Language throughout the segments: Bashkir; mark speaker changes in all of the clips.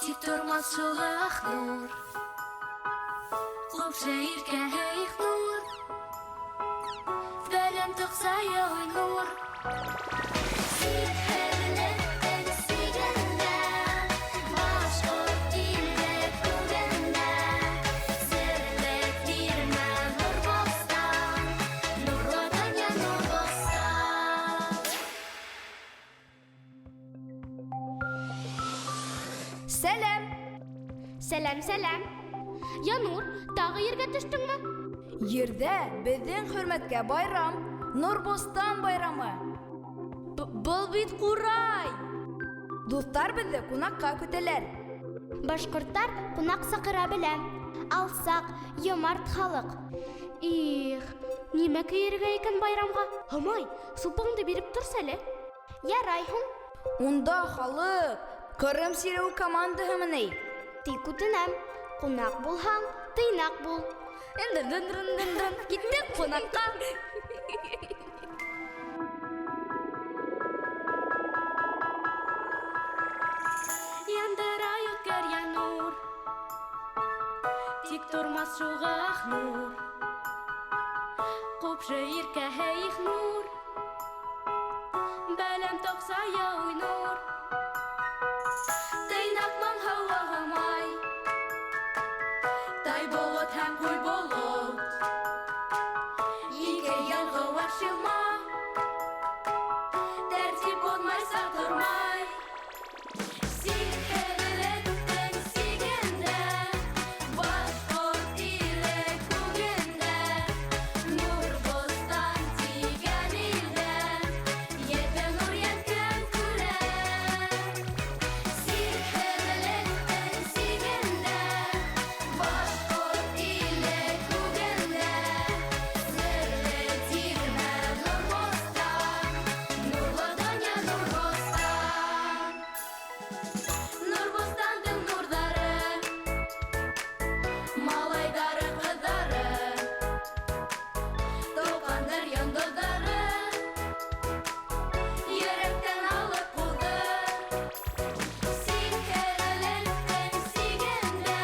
Speaker 1: Тик тормаҫ шул Ахнур. Ҡупшы иркәһе Ихнур. Бәләм тоҡса Нур. Сикһеҙлектең сигендә, Башҡорт иле күгендә, Серле тирмә Нурбостан, Нурлы донъя Нурбостан.
Speaker 2: Сәләм! Сәләм, сәләм! Янур, тағы ергә төштөңмө?
Speaker 3: Ерҙә беҙҙең хөрмәткә байрам, Нурбостан байрамы.
Speaker 2: Был бит ҡурай!
Speaker 3: Дуҫтар беҙҙе ҡунаҡҡа көтәләр.
Speaker 2: Башҡорттар ҡунаҡ саҡыра белә. Алсаҡ, йомарт халыҡ. Их, нимә кейергә икән байрамға? Һомай, супыңды биреп торса әле. Ярай һуң.
Speaker 3: Унда халыҡ, Ҡырым сиреүе командаһымы ни?
Speaker 2: Тик үтенәм, ҡунаҡ булһаң, тыйнаҡ бул. Дын-дын-дын-дын, киттек ҡунаҡҡа.
Speaker 1: Яндыра үткер Янур. Тик тормаҫ шуға Ахнур. Ҡупшы иркәһе Ихнур. Бәләм тоҡса Нур. Тыйнаҡ моң һыуы Һомай. Тай болот һәм ҡуй болот. Ике йылғы шилма. Тәртип боҙмайса тормай. Сикһеҙлектең сигендә, Башҡорт иле күгендә, Нурбостан тигән илдә, Ете нур йән күрә. Сикһеҙлектең сигендә, Башҡорт иле күгендә, Серле тирмә Нурбостан, Нурлы донъя Нурбостан. Нурбостандың нурҙары, малайҙары, ҡыҙҙары, тыуғандыр йондоҙҙары, йөрәктән алып ҡуҙҙы. Сикһеҙлектең сигендә,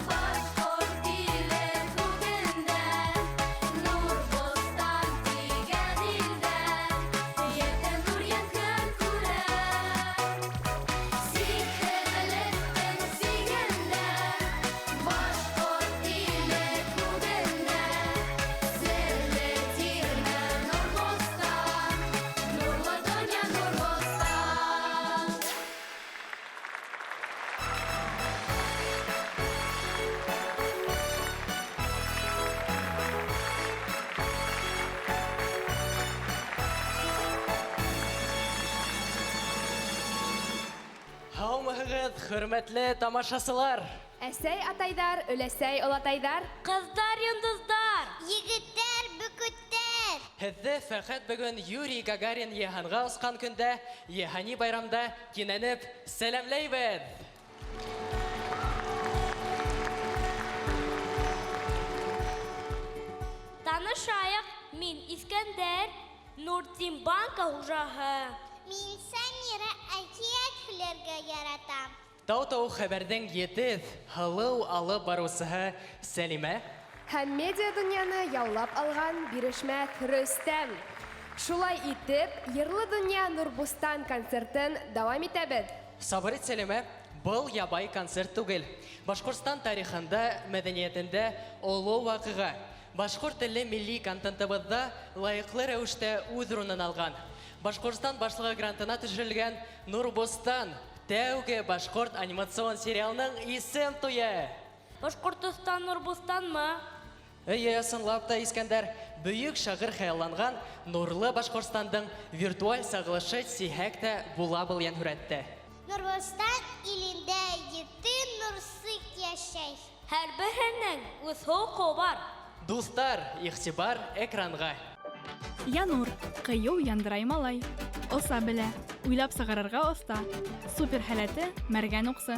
Speaker 1: Башҡорт иле күгендә, Нурбостан тигән илдә, Ете нур йән күрә. Сикһеҙлектең сигендә, Башҡорт иле күгендә, Серле тирмә Нурбостан, Нурлы донъя Нурбостан.
Speaker 4: Һаумыһығыҙ, хөрмәтле тамашасылар!
Speaker 5: Әсәй атайҙар, өләсәй олатайҙар.
Speaker 1: Ҡыҙҙар, йондоҙҙар!
Speaker 2: Егеттәр, бөкөттәр!
Speaker 4: Һеҙҙе фәҡәт бөгөн Юрий Гагарин йыһанға осҡан көндә, йыһани байрамда кинәнеп сәләмләйбеҙ!
Speaker 1: Танышайыҡ, мин Иҫкәндәр, Нуртимбанка хужаһы.
Speaker 2: Мин Самира, әкиәт һөйләргә яратам.
Speaker 4: Тау-тау хәбәрҙең етеҙ, һылыу алып барыусыһы Сәлимә.
Speaker 5: Һәм медиа донъяны яулап алған бирешмәҫ Рөстәм. Шулай итеп, Йырлы донъя Нурбостан концертын дауам итәбеҙ.
Speaker 4: Сабыр ит, Сәлимә, был ябай концерт түгел. Башҡортостан тарихында, мәҙәниәтендә оло ваҡиға. Башҡорт телле милли контентыбыҙҙа лайыҡлы рәүештә үҙ урынын алған. Башҡортостан башлығы грантына төшөрөлгән Нурбостан тәүге башҡорт анимацион сериалының исем туйы.
Speaker 1: Башҡортостан Нурбостанмы?
Speaker 4: Эйе, ысынлап та, Искәндәр, бөйөк шағир хыялланған нурлы Башҡортостандың виртуаль сағылышы тиһәк тә була был йәнһүрәттә.
Speaker 2: Нурбостан илендә ете нурсыҡ йәшәй.
Speaker 1: Һәр береһенең үҙ холҡо бар.
Speaker 4: Дуҫтар, иғтибар экранға.
Speaker 6: Янур, ҡыйыу яндрай малай. Оса белә, уйлап сығарырға оҫта. Супер һәләте мәргән уҡсы.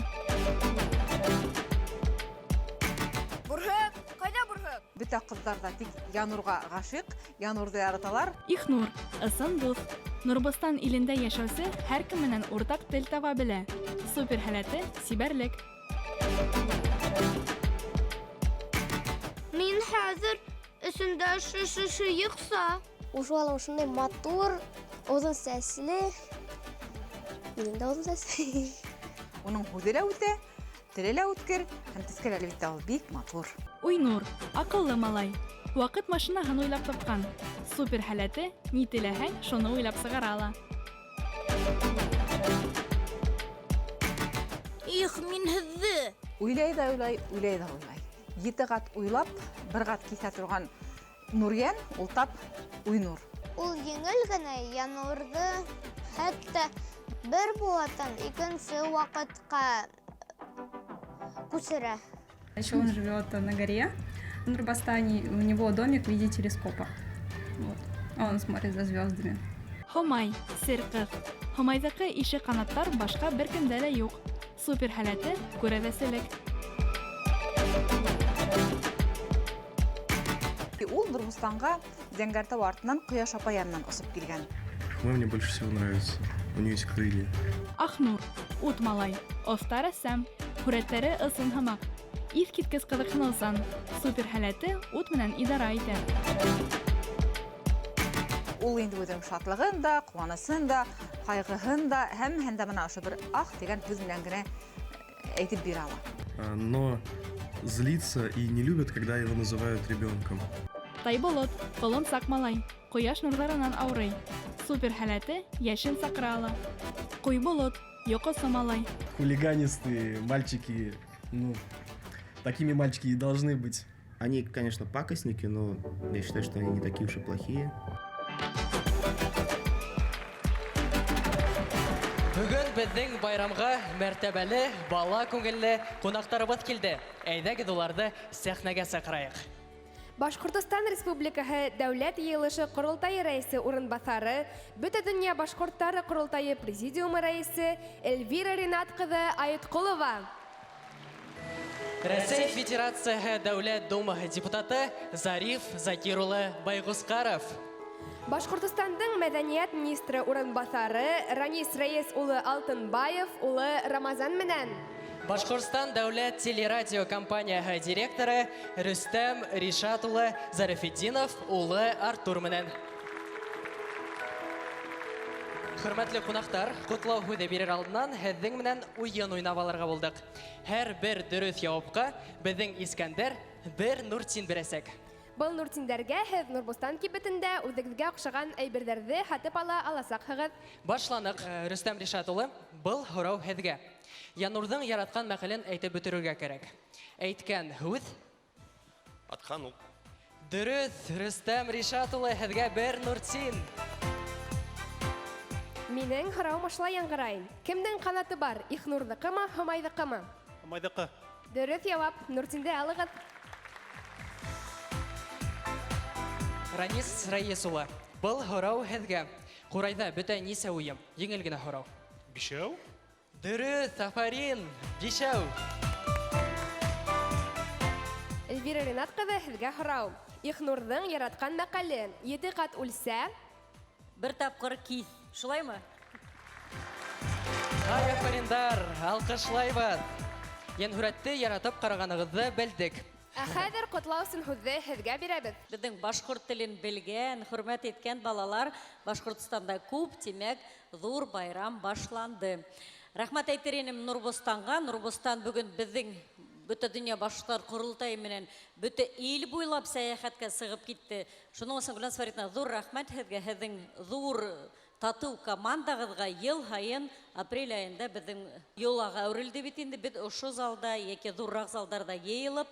Speaker 3: Бурһыҡ, ҡайҙа бурһыҡ?
Speaker 7: Бөтә ҡыҙҙар ҙа тик Янурға ғашиҡ, Янурҙы яраталар.
Speaker 6: Ихнур, ысын дуҫ. Нурбостан илендә яшәүсе һәркем менән уртаҡ тел таба белә. Супер һәләте сибәрлек.
Speaker 1: Мин хәҙер эсендә шыйыҡса.
Speaker 2: Ушул ошондай матур, оҙон сәсле. Минең дә оҙон сәс.
Speaker 7: Уның һүҙе лә үтә, теле лә үткер, һәм төҫкә лә әлбиттә ул бик матур.
Speaker 6: Уйнур, аҡыллы малай. Ваҡыт машинаһын уйлап тапҡан. Супер һәләте ни теләһәң, шуны уйлап сығара ала.
Speaker 3: Их, мин һеҙҙе!
Speaker 7: Уйлай ҙа уйлай, уйлай ҙа уйлай. Ете ҡат уйлап, бер ҡат киҫә торған Нурйән, ул тап Уйнур.
Speaker 1: Ул еңел генә Янурҙы хәтта бер быуаттан икенсе ваҡытҡа күсерә.
Speaker 8: Еще он живет на горе в Нурбостане, у него домик в виде телескопа. Вот. Он смотрит за звездами.
Speaker 6: Һомай, сер ҡыҙ. Һомайҙыҡы ише ҡанаттар башҡа бер кемдә лә юҡ. Супер һәләте күрәҙәселек.
Speaker 7: Ул Нурбостанға Зәңгәртау артынан Ҡояш апай янынан осоп килгән.
Speaker 9: Һомай мне больше всего нравится. У нее есть крылья.
Speaker 6: Ахнур, ут малай, оҫта рәссам, һүрәттәре ысын һымаҡ. Иҫ киткес ҡыҙыҡһыныусан, супер һәләте ут менән идара итә.
Speaker 7: Ул инде үҙенең шатлығын да, ҡыуанысын да, ҡайғыһын да, һәммәһен дә бына ошо бер ах тигән һүҙ менән генә әйтеп бирә ала.
Speaker 9: Но злится и не любит, когда его называют ребенком.
Speaker 6: Тайболот, ҡолонсаҡ малай, ҡояш нурҙарынан ауырый. Супер һәләте йәшен саҡыра ала. Ҡуйболот, йоҡосо малай.
Speaker 10: Хулиганистые мальчики, ну, такими мальчики и должны быть.
Speaker 11: Они, конечно, пакостники, но я считаю, что они не такие уж и плохие.
Speaker 4: Бөгөн беҙҙең байрамға мәртәбәле, бала күңелле ҡунаҡтарыбыҙ килде. Әйҙәгеҙ уларҙы сәхнәгә саҡырайыҡ.
Speaker 5: Башҡортостан Республикаһы Дәүләт Йыйылышы Ҡоролтайы рәйесе урынбаҫары, Бөтә донъя башҡорттары ҡоролтайы президиумы рәйесе Эльвира Ринат ҡыҙы Айытҡолова.
Speaker 4: Рәсәй Федерацияһы Дәүләт Думаһы депутаты Зариф Закир улы Байғусҡаров.
Speaker 5: Башҡортостандың мәҙәниәт министры урынбаҫары Ранис Рәйес улы Алтынбаев улы Рамазан менән.
Speaker 4: Башҡортостан Дәүләт телерадио компанияһы директоры Рөстәм Ришат улы Зарифетдинов улы Артур менән. Хөрмәтле ҡунаҡтар, ҡотлау һүҙе бирер алдынан һеҙҙең менән уйын уйнап алырға булдыҡ. Һәр бер дөрөҫ яуапҡа беҙҙең Искәндәр бер нуртин бирәсәк.
Speaker 5: Был нуртиндәргә һеҙ Нурбостан кибетендә үҙегеҙгә оҡшаған әйберҙәрҙе һатып ала аласаҡһығыҙ.
Speaker 4: Башланыҡ, Рөстәм Ришат улы, был һорау һеҙгә. Янурҙың яратҡан мәҡәлен әйтеп бөтөрөргә кәрәк. Әйткән һүҙ
Speaker 12: Атҡан уҡ.
Speaker 4: Дөрөҫ, Рөстәм Ришат улы, һеҙгә бер нуртин.
Speaker 5: Минең һорауым ошолай яңғырай. Кемдең ҡанаты бар? Ихнурҙыҡымы, Һомайҙыҡымы?
Speaker 13: Һомайҙыҡы.
Speaker 5: Дөрөҫ яуап, нуртинде алығыҙ.
Speaker 4: Ранис Рәйес улы, был һорау һеҙгә. Ҡурайҙа бөтә нисә уйым? Еңел генә һорау.
Speaker 13: Бишәү.
Speaker 4: Дөрөҫ, афарин, бишәү.
Speaker 5: Эльвира Ринат ҡыҙы, һеҙгә һорау. Ихнурҙың яратҡан мәҡәле: ете ҡат үлсә,
Speaker 14: бер тапҡыр киҫ. Шулаймы?
Speaker 4: Ай, афариндар, алҡышлайбыҙ. Йәнһүрәтте яратып ҡарағанығыҙҙы белдек.
Speaker 5: Ә хәҙер ҡотлау өсөн һүҙҙе һеҙгә бирәбеҙ.
Speaker 14: Беҙҙең башҡорт телен белгән, хөрмәт иткән балалар Башҡортостанда күп, тимәк, ҙур байрам башланды. Рәхмәт әйтер инем Нурбостанға. Нурбостан бөгөн беҙҙең Бөтә донъя башҡорттар ҡоролтайы менән бөтә ил буйлап сәйәхәткә сығып китте. Шуның өсөн, Гөлназ Фәритовна, ҙур рәхмәт һеҙгә, һеҙҙең ҙур татыу командағыҙға. Йыл һайын апрель айында беҙҙең йолаға әүерелде бит инде. Беҙ ошо залда йәки ҙурыраҡ залдарҙа йыйылып,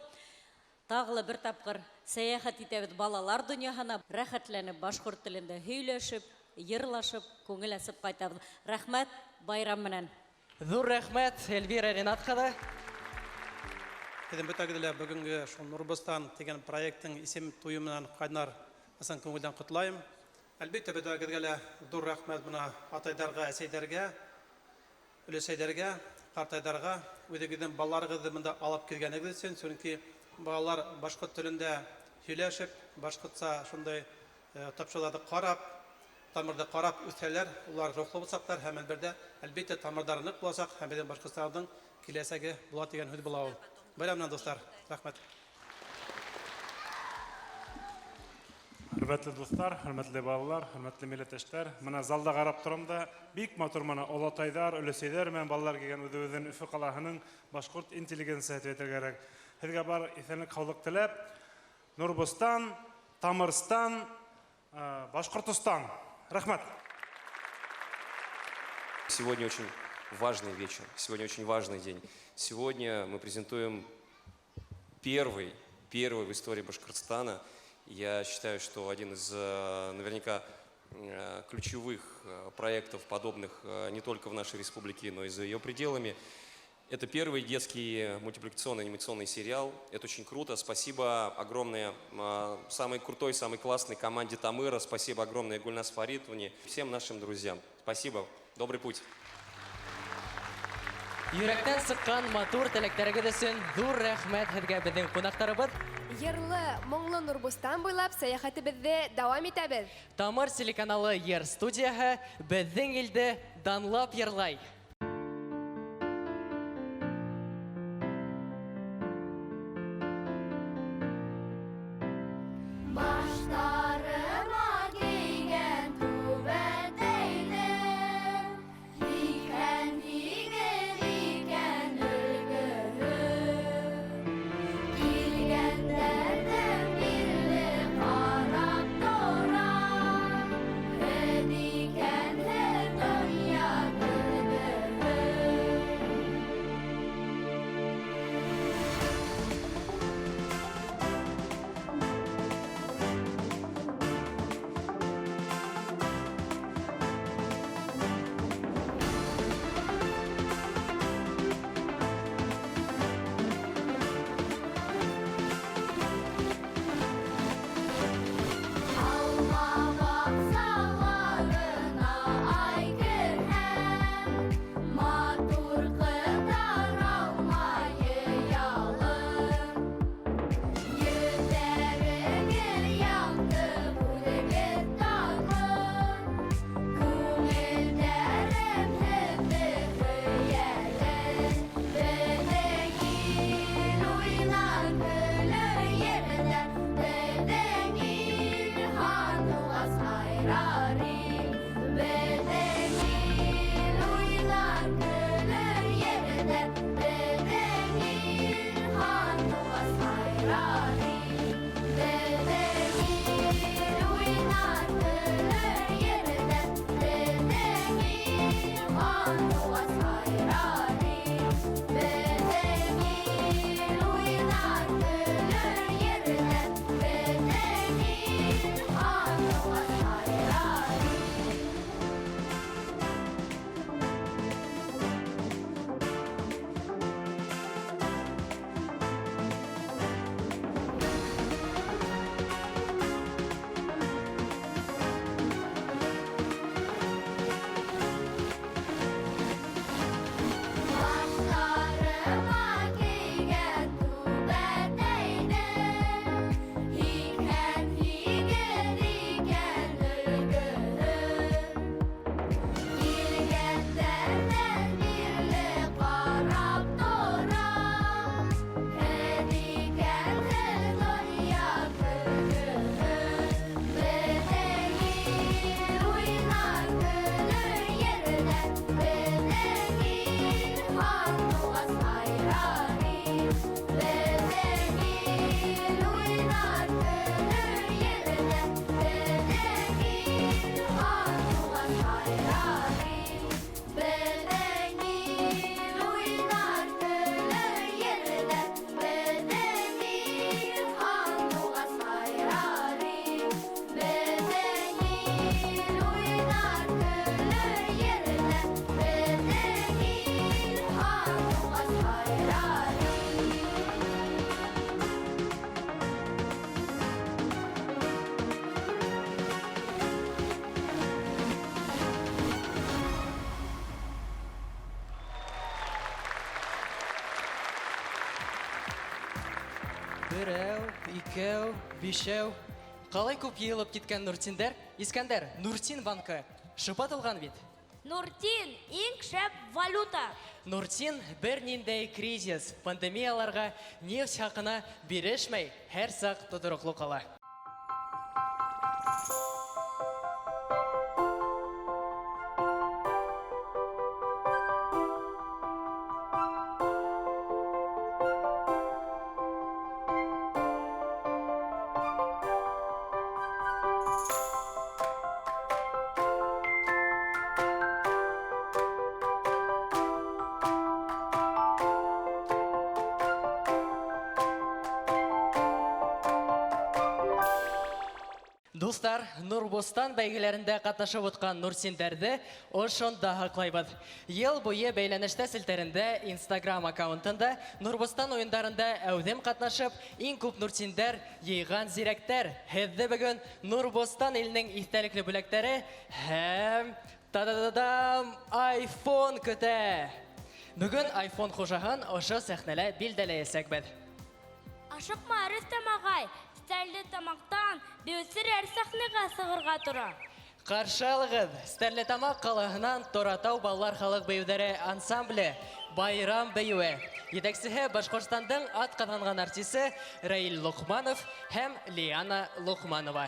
Speaker 14: тағы ла бер тапҡыр сәйәхәт итәбеҙ балалар донъяһына, рәхәтләнеп башҡорт телендә һөйләшеп, йырлашып, күңел асып ҡайтабыҙ. Рәхмәт байрам менән.
Speaker 4: Ҙур рәхмәт, Эльвира Ринат ҡыҙы.
Speaker 13: Һеҙҙең бөтәгеҙҙе лә бөгөнгө шул Нурбостан тигән проекттың исем туйы менән ҡайнар ысын күңелдән ҡотлайым. Әлбиттә, бөтәгеҙгә лә ҙур рәхмәт бына атайҙарға, әсәйҙәргә, өләсәйҙәргә, ҡартайҙарға, үҙегеҙҙең балаларығыҙҙы бында алып килгәнегеҙ өсөн, сөнки балалар башҡорт телендә һөйләшеп, башҡортса шундай тапшырыуҙарҙы ҡарап, Тамырҙы ҡарап үҫһәләр, улар рухлы буласаҡтар һәм әлбиттә, әлбиттә тамырҙары ныҡ буласаҡ һәм беҙҙең Башҡортостандың киләсәге була тигән һүҙ була ул. Байрам менән, дуҫтар. Рәхмәт.
Speaker 15: Хөрмәтле дуҫтар, хөрмәтле балалар, хөрмәтле милләттәштәр, мына залда ҡарап торам да, бик матур мына олатайҙар, өләсәйҙәр менән балалар килгән үҙебеҙҙең Өфө ҡалаһының башҡорт интеллигенцияһы тип әйтергә кәрәк. Һеҙгә бар иҫәнлек, һаулыҡ теләп, Нурбостан, Тамырстан, Башҡортостан. Рәхмәт.
Speaker 16: Сегодня очень важный вечер, сегодня очень важный день. Сегодня мы презентуем первый в истории Башкортостана. Я считаю, что один из наверняка ключевых проектов, подобных не только в нашей республике, но и за ее пределами. Это первый детский мультипликационный анимационный сериал. Это очень круто. Спасибо огромное самой крутой, самой классной команде Тамыра. Спасибо огромное Гульнас Фаритовне, всем нашим друзьям. Спасибо. Добрый путь.
Speaker 4: Йөрәктән сыҡҡан матур теләктәрегеҙ өсөн ҙур рәхмәт һеҙгә, беҙҙең ҡунаҡтарыбыҙ.
Speaker 5: Йырлы, моңло Нурбостан буйлап сәйәхәтебеҙҙе дауам итәбеҙ.
Speaker 4: Тамыр телеканалы Йыр студияһы беҙҙең илде данлап йырлай.
Speaker 1: Баштарыма кейгән түбәтәйҙе, 88 икән өлгөһө. Килгәндәрҙән бирле ҡарап торам, һеҙ икәнһеҙ донъя көлгөһө. Алма баҡсаларына ай керһә, матур ҡыҙҙар алма йыялыр. Йөҙҙәрегеҙ яҡты, күҙегеҙ татлы, күңелдәрем һеҙҙе һөйәлер. Беҙҙең ил уйнар, көлөр ерҙә, беҙҙең ил һандуғас һайрар ил. Беҙҙең ил уйнар, көлөр ерҙә, беҙҙең ил һандуғас һайрар ил. Беҙҙең ил уйнар, көлөр ерҙә, беҙҙең ил һандуғас һайрар ил. Беҙҙең ил уйнар, көлөр ерҙә, беҙҙең ил һандуғас һайрар ил. Баштарыма кейгән түбәтәйҙе, 88 икән өлгөһө. Килгәндәрҙән бирле ҡарап торам, һеҙ икәнһеҙ донъя көлгөһө. Беҙҙең ил уйнар, көлөр ерҙә, беҙҙең ил һандуғас һайрар ил. Беҙҙең ил уйнар, көлөр ерҙә, беҙҙең ил һандуғас һайрар ил. Беҙҙең ил уйнар, көлөр ерҙә, беҙҙең ил һандуғас һайрар ил. Беҙҙең ил уйнар, көлөр ерҙә, беҙҙең ил һандуғас һайрар ил.
Speaker 4: Берәү, икәү, бишәү. Ҡалай күп йыйылып киткән Нуртиндәр. Искәндәр, Нуртин банкы шыпа тулған бит.
Speaker 1: Нуртин иң шәп валюта.
Speaker 4: Нуртин бер ниндәй кризис, пандемияларға, нефть хаҡына бирешмәй, һәр саҡ тотороҡло ҡала. Дуҫтар, Нурбостан бәйгеләрендә ҡатнашып отҡан Нурсиндәрҙе ошонда һаҡлайбыҙ. Йыл буйы бәйләнештә селтәрендә, Instagram аккаунтында Нурбостан уйындарында әүҙем ҡатнашып, иң күп Нурсиндәр йыйған зирәктәр. Һеҙҙе бөгөн Нурбостан иленең иҫтәлекле бүләктәре һәм та-да-да-дам iPhone көтә. Бөгөн iPhone хужаһын ошо сәхнәлә билдәләйәсәкбеҙ.
Speaker 1: Ашыҡма, Рөстәм ағай, Стәрлетамаҡтан бейеүселәр сәхнәгә сығырға тора.
Speaker 4: Ҡаршы алығыҙ, Стәрлетамаҡ ҡалаһынан Торатау балалар халыҡ бейеүҙәре ансамбле Байрам бейеүе. Етәксеһе Башҡортостандың атҡаҙанған артисы Раил Лоҡманов һәм Лиана Лоҡманова.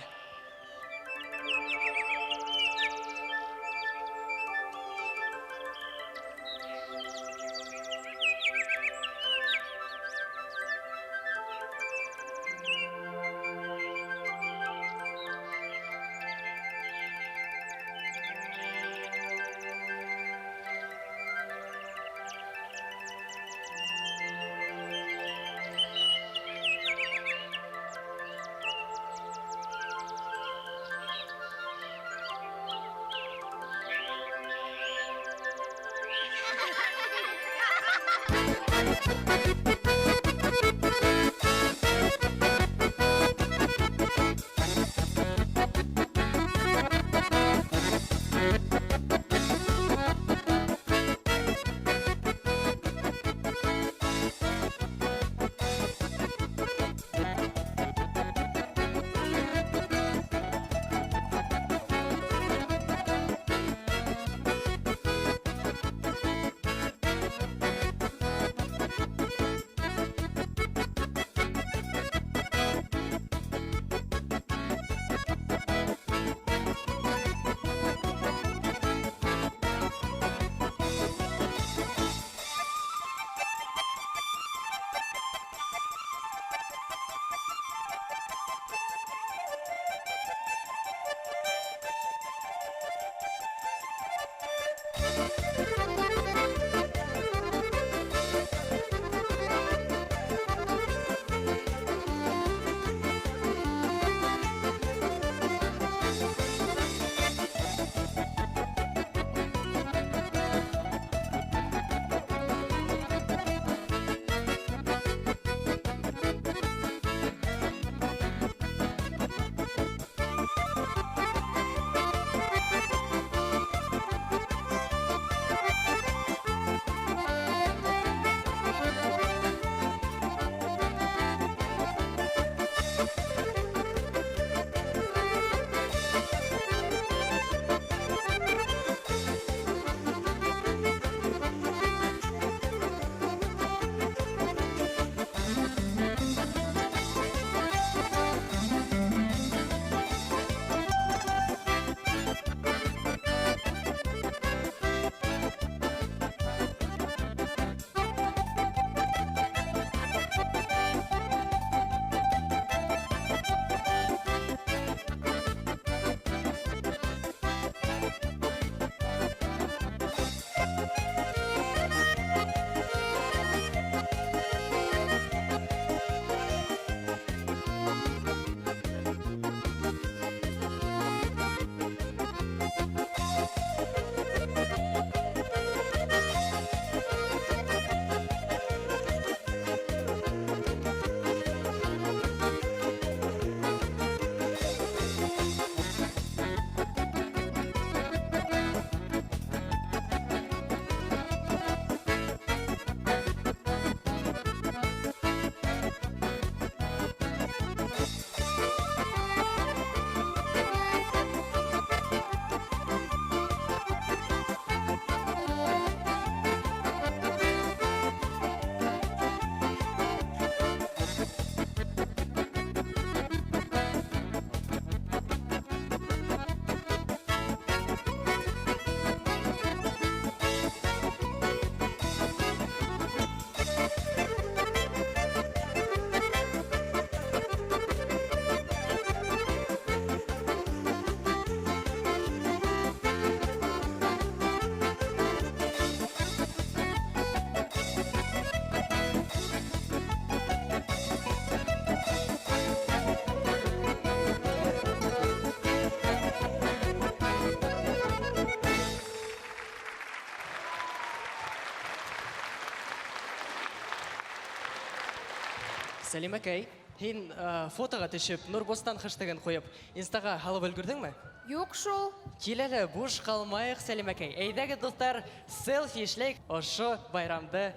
Speaker 4: Сәлимәкәй, һин фотоға төшөп, Нурбостан хэштегын ҡуйып, инстаға һалып өлгөрҙөңмө?
Speaker 5: Юҡ шул.
Speaker 4: Кил әле, буш ҡалмайыҡ, Сәлимәкәй. Әйҙәгеҙ, дуҫтар, селфи эшләйек, ошо байрамды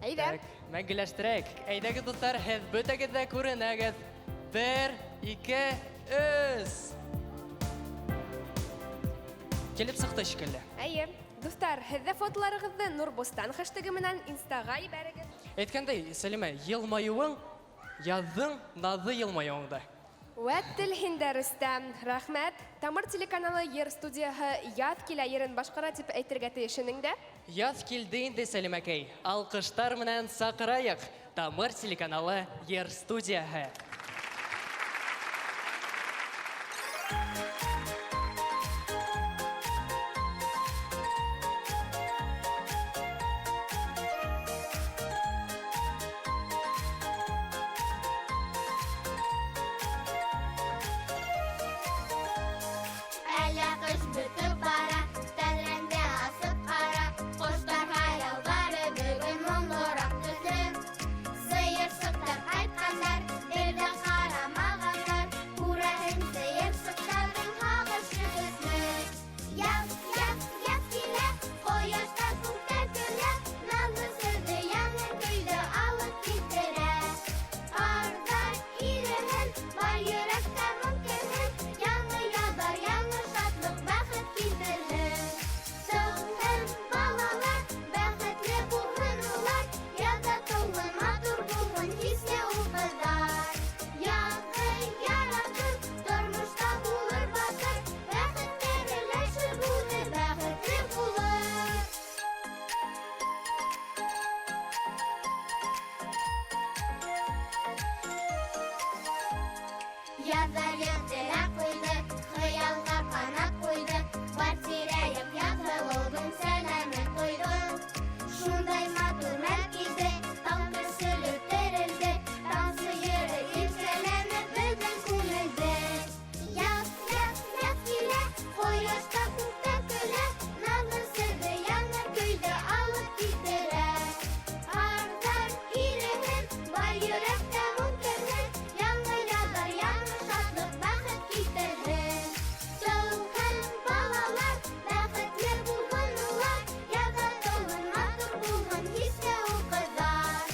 Speaker 5: Әйҙә.
Speaker 4: Так, мәңгеләштерәйек. Әйҙәгеҙ, дуҫтар, һеҙ бөтәгеҙ ҙә күренәгеҙ. 1, 2, 3. Килеп сыҡты шикелле.
Speaker 5: Әйе. Дуҫтар, һеҙ ҙә фотоларығыҙҙы Нурбостан хэштеге менән инстаға ебәрегеҙ.
Speaker 4: Әйткәндәй, Сәлимә, йылмайыуың яҙҙың наҙлы йылмайыуыңда.
Speaker 5: Вәт тел һиндә, Рөстәм. Рәхмәт. Тамыр телеканалы йыр студияһы Яҙ килә йырын башҡара тип әйтергә тейеш инең дә.
Speaker 4: Яҙ килде инде, Сәлимәкәй. Алҡыштар менән саҡырайыҡ. Тамыр телеканалы йыр студияһы.
Speaker 1: Әллә ҡыш бөтөп бара, тәҙрәңде асып ҡара, ҡоштар һайрауҙары бөгөн моңлораҡ төҫлө. Сыйырсыҡтар ҡайтҡандар, бер ҙә ҡарамағандар, күрәһең сыйырсыҡтарҙың һағышы көслө. Яҙ, яҙ, яҙ килә, ҡояштар күктә көлә, наҙлы серҙе, яңы көйҙө алып килтерә. Ҡарҙар иреһен, бар йөрәктә моң керһен, яңы яҙҙар, яңы шатлыҡ, бәхет килтерһен. Тыуһын балалар, бәхетле булһын улар, яҙҙа тыуһын, матур булһын, хисле ул ҡыҙҙар. Яҙҙы яратыр, тормошта булыр батыр, бәхеткә өләшер үҙе бәхетле булыр. Яҙҙар етерә ҡуйҙы, хыялға ҡанат ҡуйҙы, бар тирә-яҡ яҙ һылыуҙың сәләмен тойҙо. Шундай матур мәл килде, таң көрсөлөп терелде, тамсы йыры иркәләнеп беҙҙең күңелде. Яҙ, яҙ, яҙ килә, ҡояшта күктә көлә, наҙлы серҙе, яңы көйҙө алып килтерә. Ҡарҙар иреһен, бар йөрәктә моң керһен, яңы яҙҙар, яңы шатлыҡ, бәхет килтерһен. Тыуһын балалар, бәхетле булһын улар, яҙҙа тыуһын, матур булһын, хисле ул ҡыҙҙар.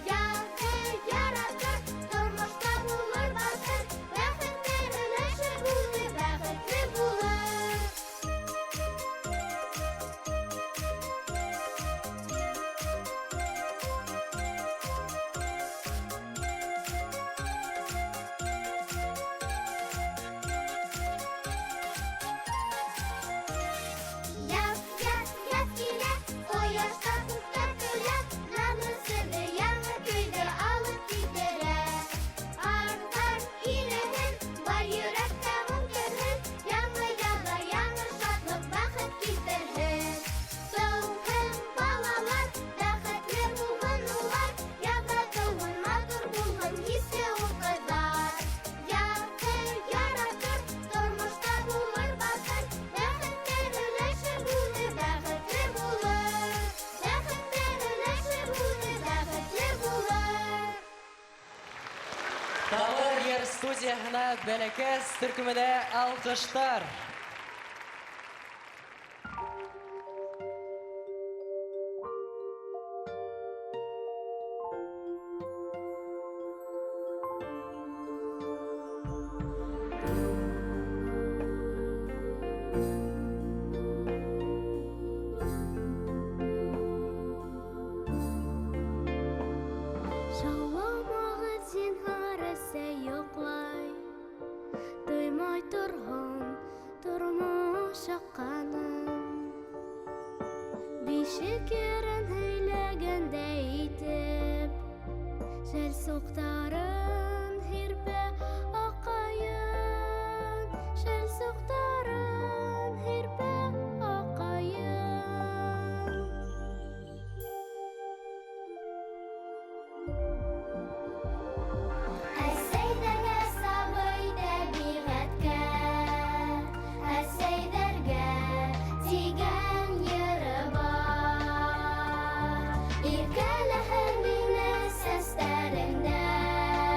Speaker 1: Яҙҙы яратыр, тормошта булыр батыр, бәхеткә өләшер үҙе бәхетле булыр. Яҙ, яҙ, яҙ килә, ҡояшта күктә көлә, наҙлы серҙе, яңы көйҙө алып килтерә. Ҡарҙар иреһен, бар йөрәктә моң керһен, яңы яҙҙар, яңы шатлыҡ, бәхет килтерһен. Тыуһын балалар, бәхетле булһын улар, яҙҙа тыуһын, матур булһын, хисле ул ҡыҙҙар. Яҙҙы яратыр, тормошта булыр батыр, бәхеткә өләшер үҙе бәхетле булыр. Бәхеткә өләшер үҙе бәхетле булыр.
Speaker 4: Тамыр йыр студияһына Бәләкәс төркөмөнә алҡыштар.
Speaker 2: Шауламағыҙ зинһар, әсәй йоҡлай, тоймай торһон тормош аҡҡанын. Бишек йырын һөйләгәндәй итеп, шәл суҡтарын һирпә аҡайын, шәл суҡтарын һирпә аҡайын.
Speaker 1: Әсәйҙәргә сабый тәбиғәткә, әсәйҙәргә тигән йыры бар. Иркәләһен мине сәстәреңдән,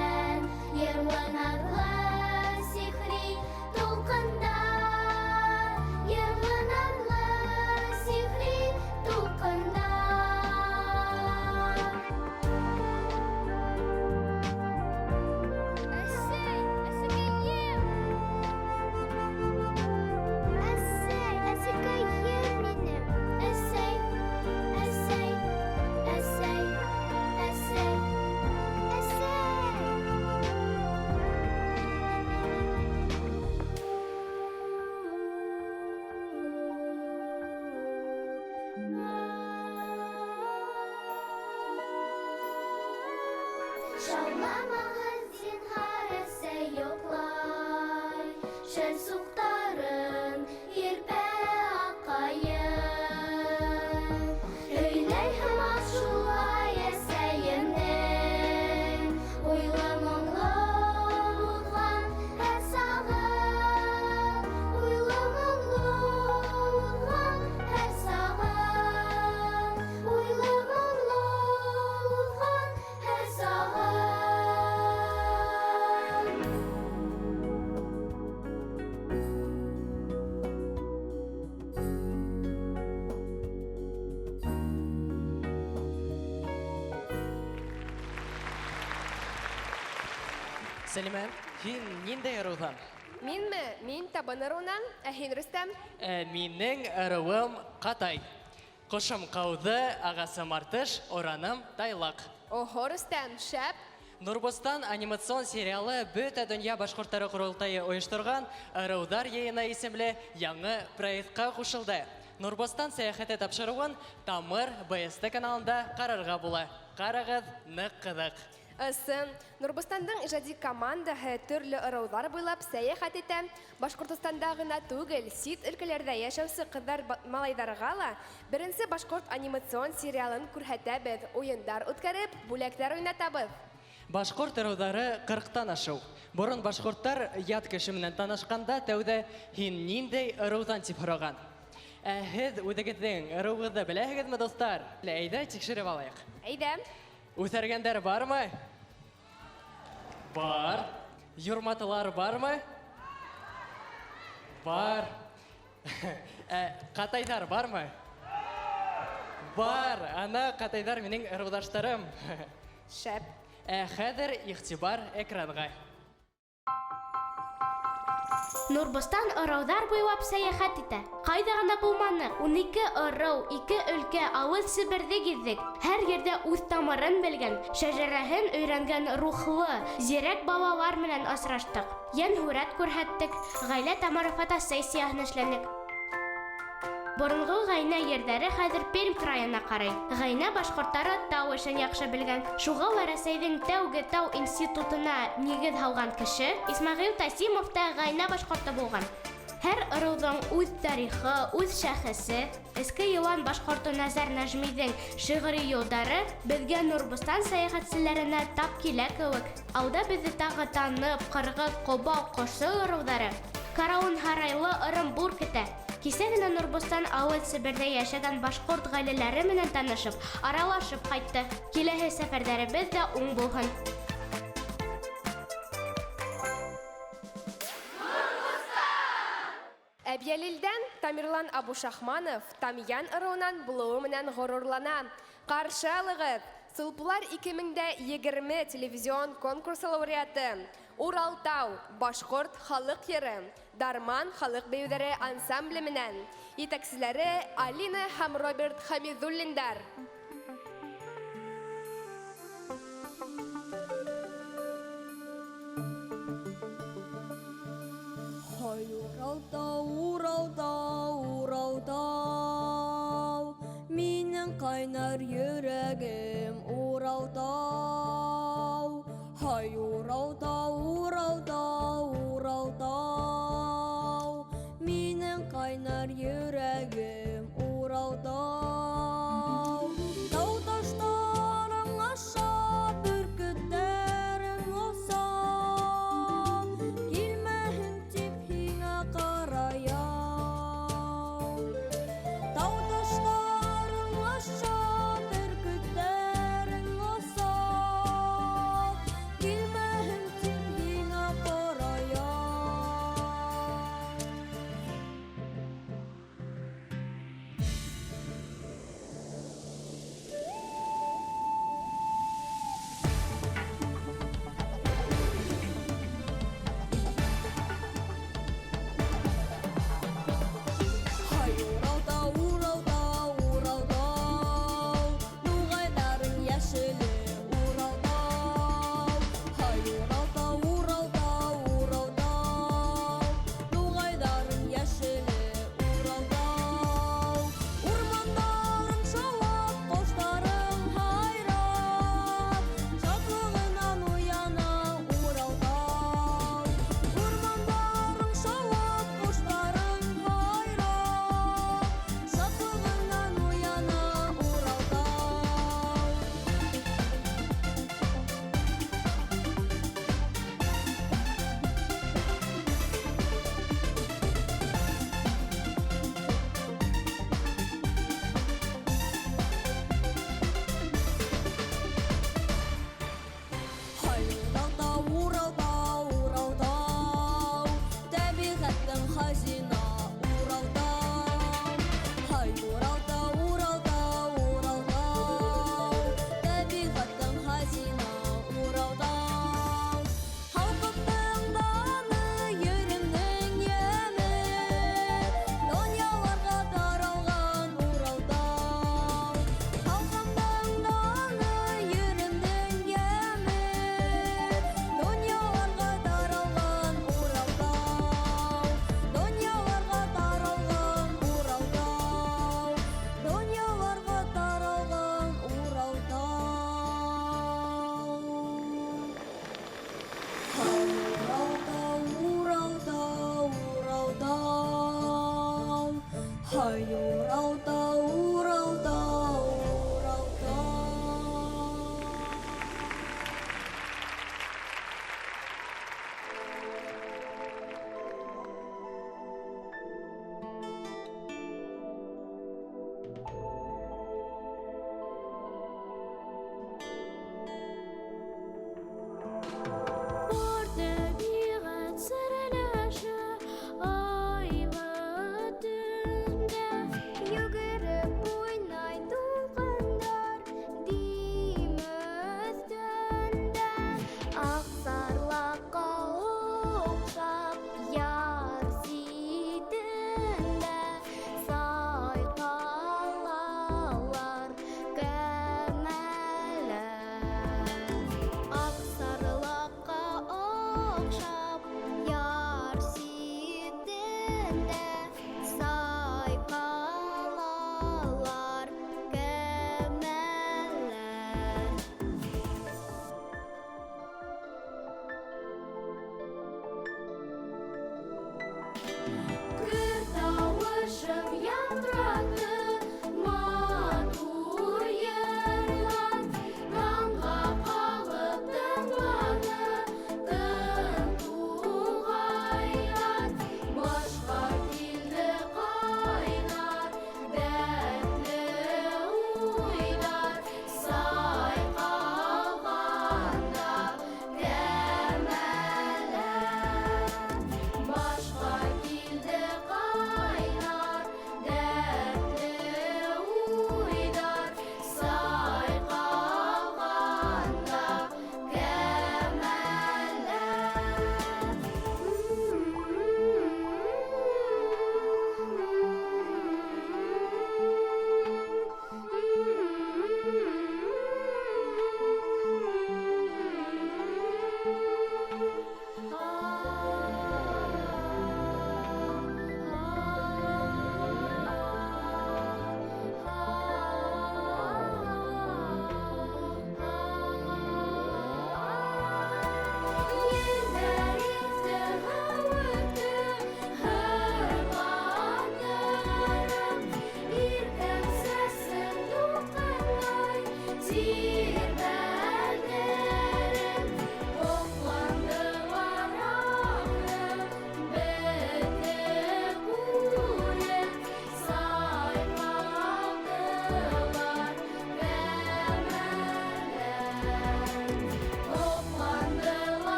Speaker 1: Шауламағыҙ, зинһар, әсәй йоҡлай. Шәл суҡтарын һирпә аҡайым. Һөйләй һымаҡ шулай әсәйемдең уйлы моңло уҙған һәр сағын. Уйлы моңло уҙған һәр сағын. Уйлы моңло уҙған һәр сағын.
Speaker 4: Сәлимә, һин ниндәй ырыуҙан?
Speaker 5: Минме? Мин Табын ырыуынан. Ә һин, Рөстәм?
Speaker 4: Ә минең ырыуым Ҡатай. Ҡошом ҡауҙы, ағасым артыш, ораным тайлаҡ.
Speaker 5: Охо, Рөстәм, шәп.
Speaker 4: Нурбостан анимацион сериалы бөтә донъя башҡорттары ҡоролтайы ойошторған Ырыуҙар йыйыны исемле яңы проектҡа ҡушылды. Нурбостан сәйәхәте тапшырыуын Тамыр БСТ каналында ҡарарға була. Ҡарағыҙ, ныҡ ҡыҙыҡ.
Speaker 5: Ысын, Нурбостандың ижади командаһы төрлө ырыуҙар буйлап сәйәхәт итә. Башҡортостанда ғына түгел, сит өлкәләрҙә йәшәүсе ҡыҙҙар малайҙарға ла беренсе башҡорт анимацион сериалын күрһәтәбеҙ, уйындар үткәреп, бүләктәр уйнатабыҙ.
Speaker 4: Башҡорт ырыуҙары 40-тан ашыу. Борон башҡорттар ят кеше менән танышҡанда тәүҙә һин ниндәй ырыуҙан тип һораған. Ә һеҙ үҙегеҙҙең ырыуығыҙҙы беләһегеҙме, дуҫтар? Әйҙә, тикшереп алайыҡ.
Speaker 5: Әйҙә.
Speaker 4: Үҫәргәндәр бармы? Бар. Юрматылар бармы? Бар. Ә ҡатайҙар бармы? Бар. Ана ҡатайҙар минең ырыуҙаштарым.
Speaker 5: Шәп.
Speaker 4: Ә хәҙер иғтибар экранға.
Speaker 2: Нурбостан ырыуҙар буйлап сәйәхәт итә. Ҡайҙа ғына булманыҡ, 12 ырыу, 2 өлкә, ауыл Себерҙе гиҙҙек. Һәр ерҙә үҙ тамырын белгән, шәжәрәһен өйрәнгән рухлы, зирәк балалар менән осраштыҡ. Йән һүрәт күрһәттек, ғаилә тамыры фотосессияһын эшләнек. Боронғо Ғәйнә ерҙәре хәҙер Пермь крайына ҡарай. Ғәйнә башҡорттары тау эшен яҡшы белгән. Шуға ла Рәсәйҙең тәүге тау институтына нигеҙ һалған кеше Исмәғил Тасимов та Ғәйнә башҡорто булған. Һәр ырыуҙың үҙ тарихы, үҙ шәхесе. Эске йылан башҡорто Нәзәр Нәжмиҙең шиғри юлдары беҙгә Нурбостан сәйәхәтселәренә тап килә кеүек. Алда беҙҙе тағы Танып, Ҡырғыҙ, Ҡоба, Ҡошо ырыуҙары, Карауын һарайлы Ырымбур көтә. Кисә генә Нурбостан ауыл Себерҙә йәшәгән башҡорт ғаиләләре менән танышып, аралашып ҡайтты. Киләһе сәфәрҙәребеҙ ҙә уң булһын.
Speaker 5: Әбйәлилдән Тамерлан Абушахманов Тамьян ырыуынан булыуы менән ғорурлана. Ҡаршы алығыҙ! Сулпылар 2020 телевизион конкурсы лауреаты, Уралтау, башҡорт халыҡ йыры, Дарман халыҡ бейеүҙәре ансамбле менән етәкселәре Алина һәм Роберт Хамидуллиндар.
Speaker 3: Һай, Уралтау, Уралтау, Уралтау, минең ҡайнар йөрәгем Уралтау. Һай, Уралтау, Уралтау, Уралтау, минең ҡайнар йөрәгем Уралтау. Тау таштарың аша, бөркөттәрең оса, килмәһен тип һиңә ҡараяу. Тау таштарың аша, бөркөттәрең оса, килмәһен тип һиңә ҡараяу.
Speaker 1: Һай, Уралтау, Уралтау, Уралтау.
Speaker 2: Бар тәбиғәт серләшә айлы төндә.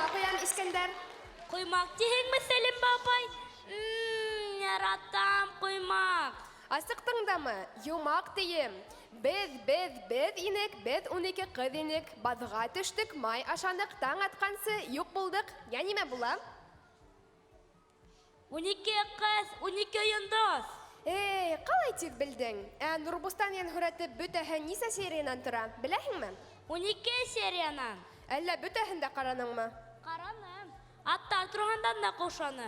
Speaker 5: Һиңә ҡуям, Искәндәр.
Speaker 1: Ҡоймаҡ тиһеңме, Сәлим бабай? Яратам ҡоймаҡ.
Speaker 5: Асыҡтың дамы? Йомаҡ тием. Беҙ, беҙ, беҙ инек, беҙ 12 ҡыҙ инек. Баҙға төштөк, май ашаныҡ, таң атҡансы юҡ булдыҡ. Я нимә була?
Speaker 1: 12 ҡыҙ, 12 йондоҙ.
Speaker 5: Эй, ҡалай тиҙ белдең? Ә Нурбостан һүрәте бөтәһе нисә сериянан тора, беләһеңме?
Speaker 1: 12 сериянан.
Speaker 5: Әллә бөтәһен дә ҡараныңмы?
Speaker 1: Ҡараным. Аттар тураһында ла ҡушаны.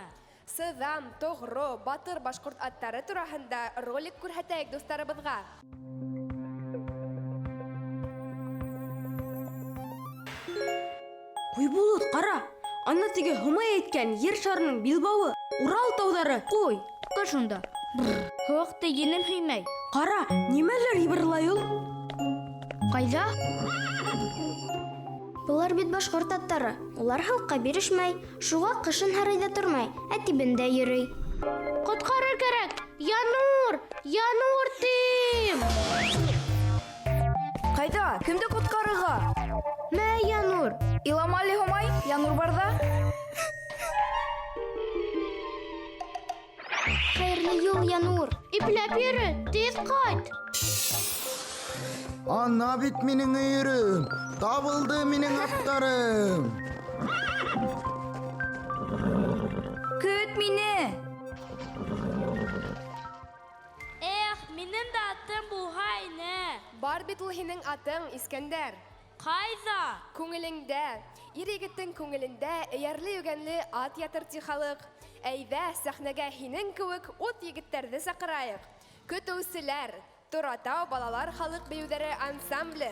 Speaker 5: Сыҙам, тоғро, батыр башҡорт аттары тураһында ролик күрһәтәйек дуҫтарыбыҙға.
Speaker 3: Ҡуйбулут, ҡара! Ана теге Һомай әйткән ер шарының билбауы, Урал тауҙары.
Speaker 2: Ҡуй, ҡыр шунда. Һыуыҡты енем һөймәй.
Speaker 3: Ҡара, нимәлер йыбырлай ул?
Speaker 2: Ҡайҙа? Былар бит башҡорт аттары. Улар һыуыҡҡа бирешмәй, шуға ҡышын һарайҙа тормай, ә тибендә йөрөй. Ҡотҡарыр кәрәк! Янур! Янур тим!
Speaker 3: Ҡайҙа? Кемде ҡотҡарырға?
Speaker 2: Мә, Янур!
Speaker 3: Илама әле, Һомай, Янур барҙа.
Speaker 2: Хәйерле юл, Янур! Ипләп йөрө, тиҙ ҡайт!
Speaker 17: Ана бит минең өйөрөм, табылды минең аттарым.
Speaker 3: Көт мине!
Speaker 1: Эх, минең дә атым булһа ине.
Speaker 5: Бар бит ул һинең атың, Искәндәр.
Speaker 1: Ҡайҙа?
Speaker 5: Күңелеңдә. Ир егеттең күңелендә эйәрле-йүгәнле ат ятыр ти халыҡ. Әйҙә, сәхнәгә һинең кеүек ут егеттәрҙе саҡырайыҡ. Көтөүселәр, Торатау балалар халыҡ бейеүҙәре ансамбле.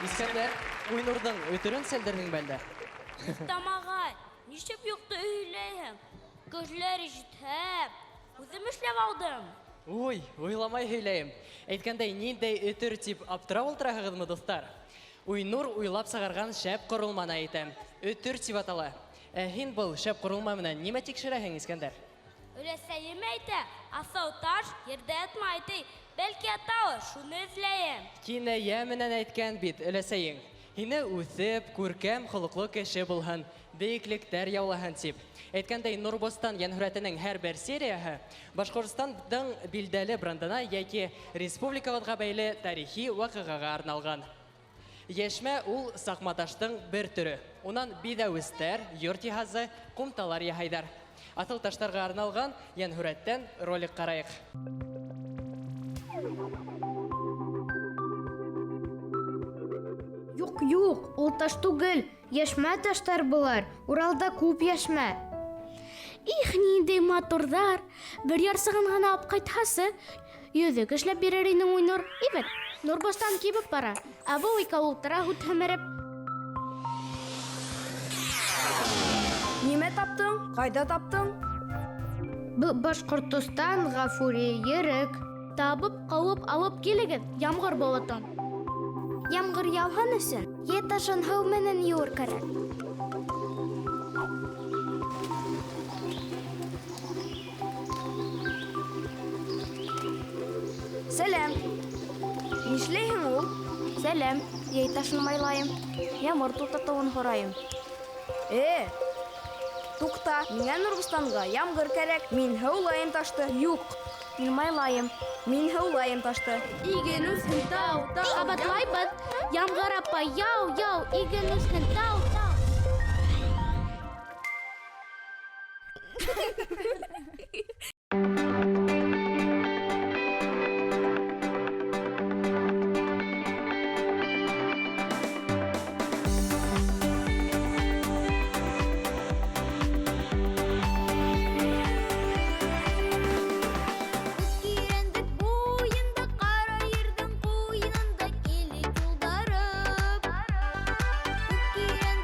Speaker 4: Искәндәр, Уйнурҙың өтөрөн сәлдерҙеңме әллә?
Speaker 1: Рөстәм ағай, нишләп юҡты һөйләйһең? Кешеләр ишетһә, үҙем эшләп алдым.
Speaker 4: Уй, уйламай һөйләйем. Әйткәндәй, ниндәй өтөр тип аптырап ултыраһығыҙмы, дуҫтар? Уйнур уйлап сығарған шәп ҡоролманы әйтәм. Өтөр тип атала. Ә һин был шәп ҡоролма менән нимә тикшерәһең, Искәндәр?
Speaker 1: Өләсәйем әйтә, аҫыл таш ерҙә ятмай ти. Бәлки яталыр, шуны эҙләйем.
Speaker 4: Кинәйә менән әйткән бит, өләсәйең. Һине үҫеп, күркәм холоҡло кеше булһын, бейеклектәр яулаһын тип. Әйткәндәй, Нурбостан йәнһүрәтенең һәр бер серияһы Башҡортостандың билдәле брендына йәки республикабыҙға бәйле тарихи ваҡиғаға арналған. Йәшмә ул саҡматаштың бер төрө. Унан биҙәүестәр, йорт йыһазы, ҡумталар яһайҙар. Аҫыл таштарға арналған йәнһүрәттән ролик ҡарайыҡ.
Speaker 18: Юҡ, юҡ, ул таш түгел, йәшмә таштар былар. Уралда күп йәшмә.
Speaker 2: Их, ниндәй матурҙар! Бер ярсығын ғына алып ҡайтһасы, йөҙөк эшләп бирер инең, Уйнур. Ибет, Нурбостан кибеп бара, ә был икәү ултыра һут һемереп.
Speaker 3: Нимә таптың? Ҡайҙа таптың?
Speaker 18: Был Башҡортостан, Ғафури, Ерек.
Speaker 2: Табып, ҡыуып алып килегеҙ, ямғыр болотон.
Speaker 18: Ямғыр яуһын өсөн ер ташын һыу менән йыуыр кәрәк.
Speaker 3: Сәләм. Нишләйһең ул?
Speaker 18: Сәләм. Йәй ташын майлайым. Ямғыр туҡтатыуын һорайым.
Speaker 3: Туҡта, миңә Нурбостанға ямғыр кәрәк. Мин һыулайым ташты. Юҡ,
Speaker 18: мин майлайым.
Speaker 3: Мин һыулайым ташты.
Speaker 2: Иген үҫһен тау, тау. Ҡабатлайбыҙ. Ямғыр апай, яу, яу. Иген үҫһен тау, тау.
Speaker 1: Буйында, ҡара ерҙең ҡуйынында килеп юлдарым. Күк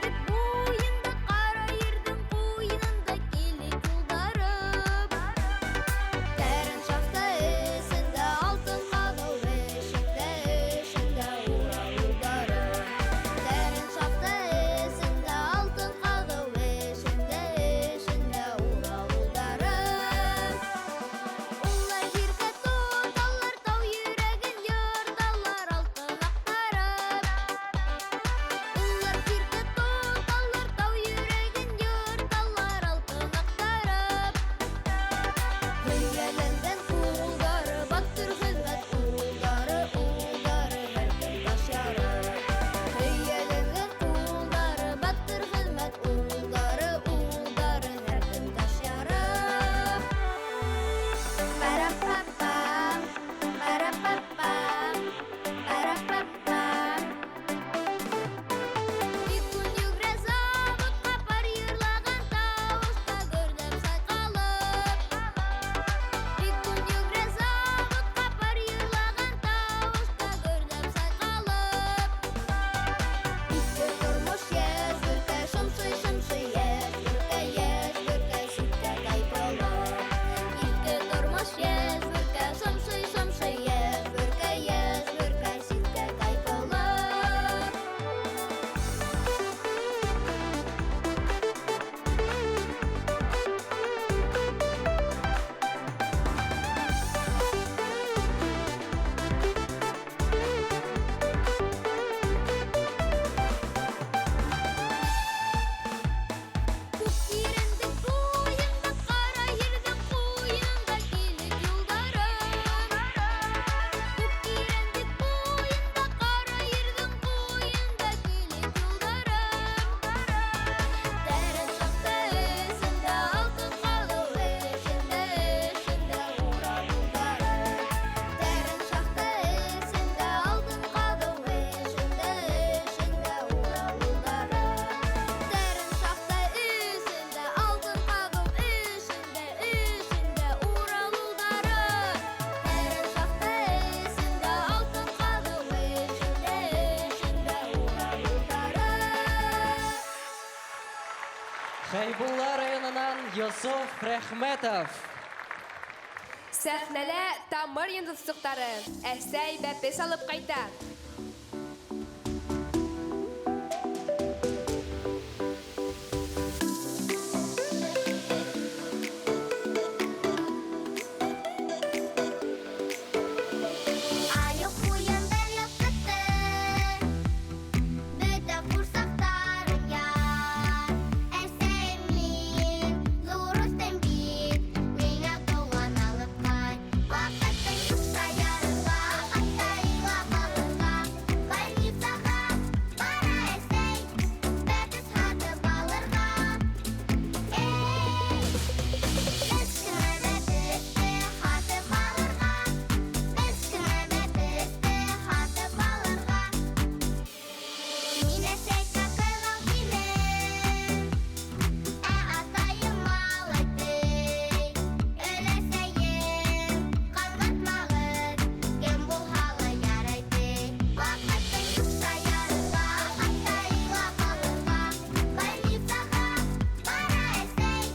Speaker 4: Хәйбулла районынан Йософ Рәхмәтов.
Speaker 5: Сәхнәлә тамыр йондоҙсоҡтары, әсәй бәпес алып ҡайта.
Speaker 19: Айыу ҡуян бер яҡҡытты, Бөтә ҡурсаҡтарын яр. Әсәйем мин, ҙур үҫтем бит, Миңә тыуған алып ҡайт. Ваҡытың юҡ шаярырға, Хатта илап алырға. Больницаға бара әсәй, Бәпес һатып алырға. Эй, кескенә бәпесте һатып алырға. Кескенә бәпесте һатып алырға. Мин әсәйгә ҡыҙыл тинем, Ә атайым малай ти. Өләсәйем, ҡаңғыртмағыҙ, Кем булһа ла ярай ти. Ваҡытың юҡ шаярырға, Хатта илап алырға. Больницаға бара әсәй,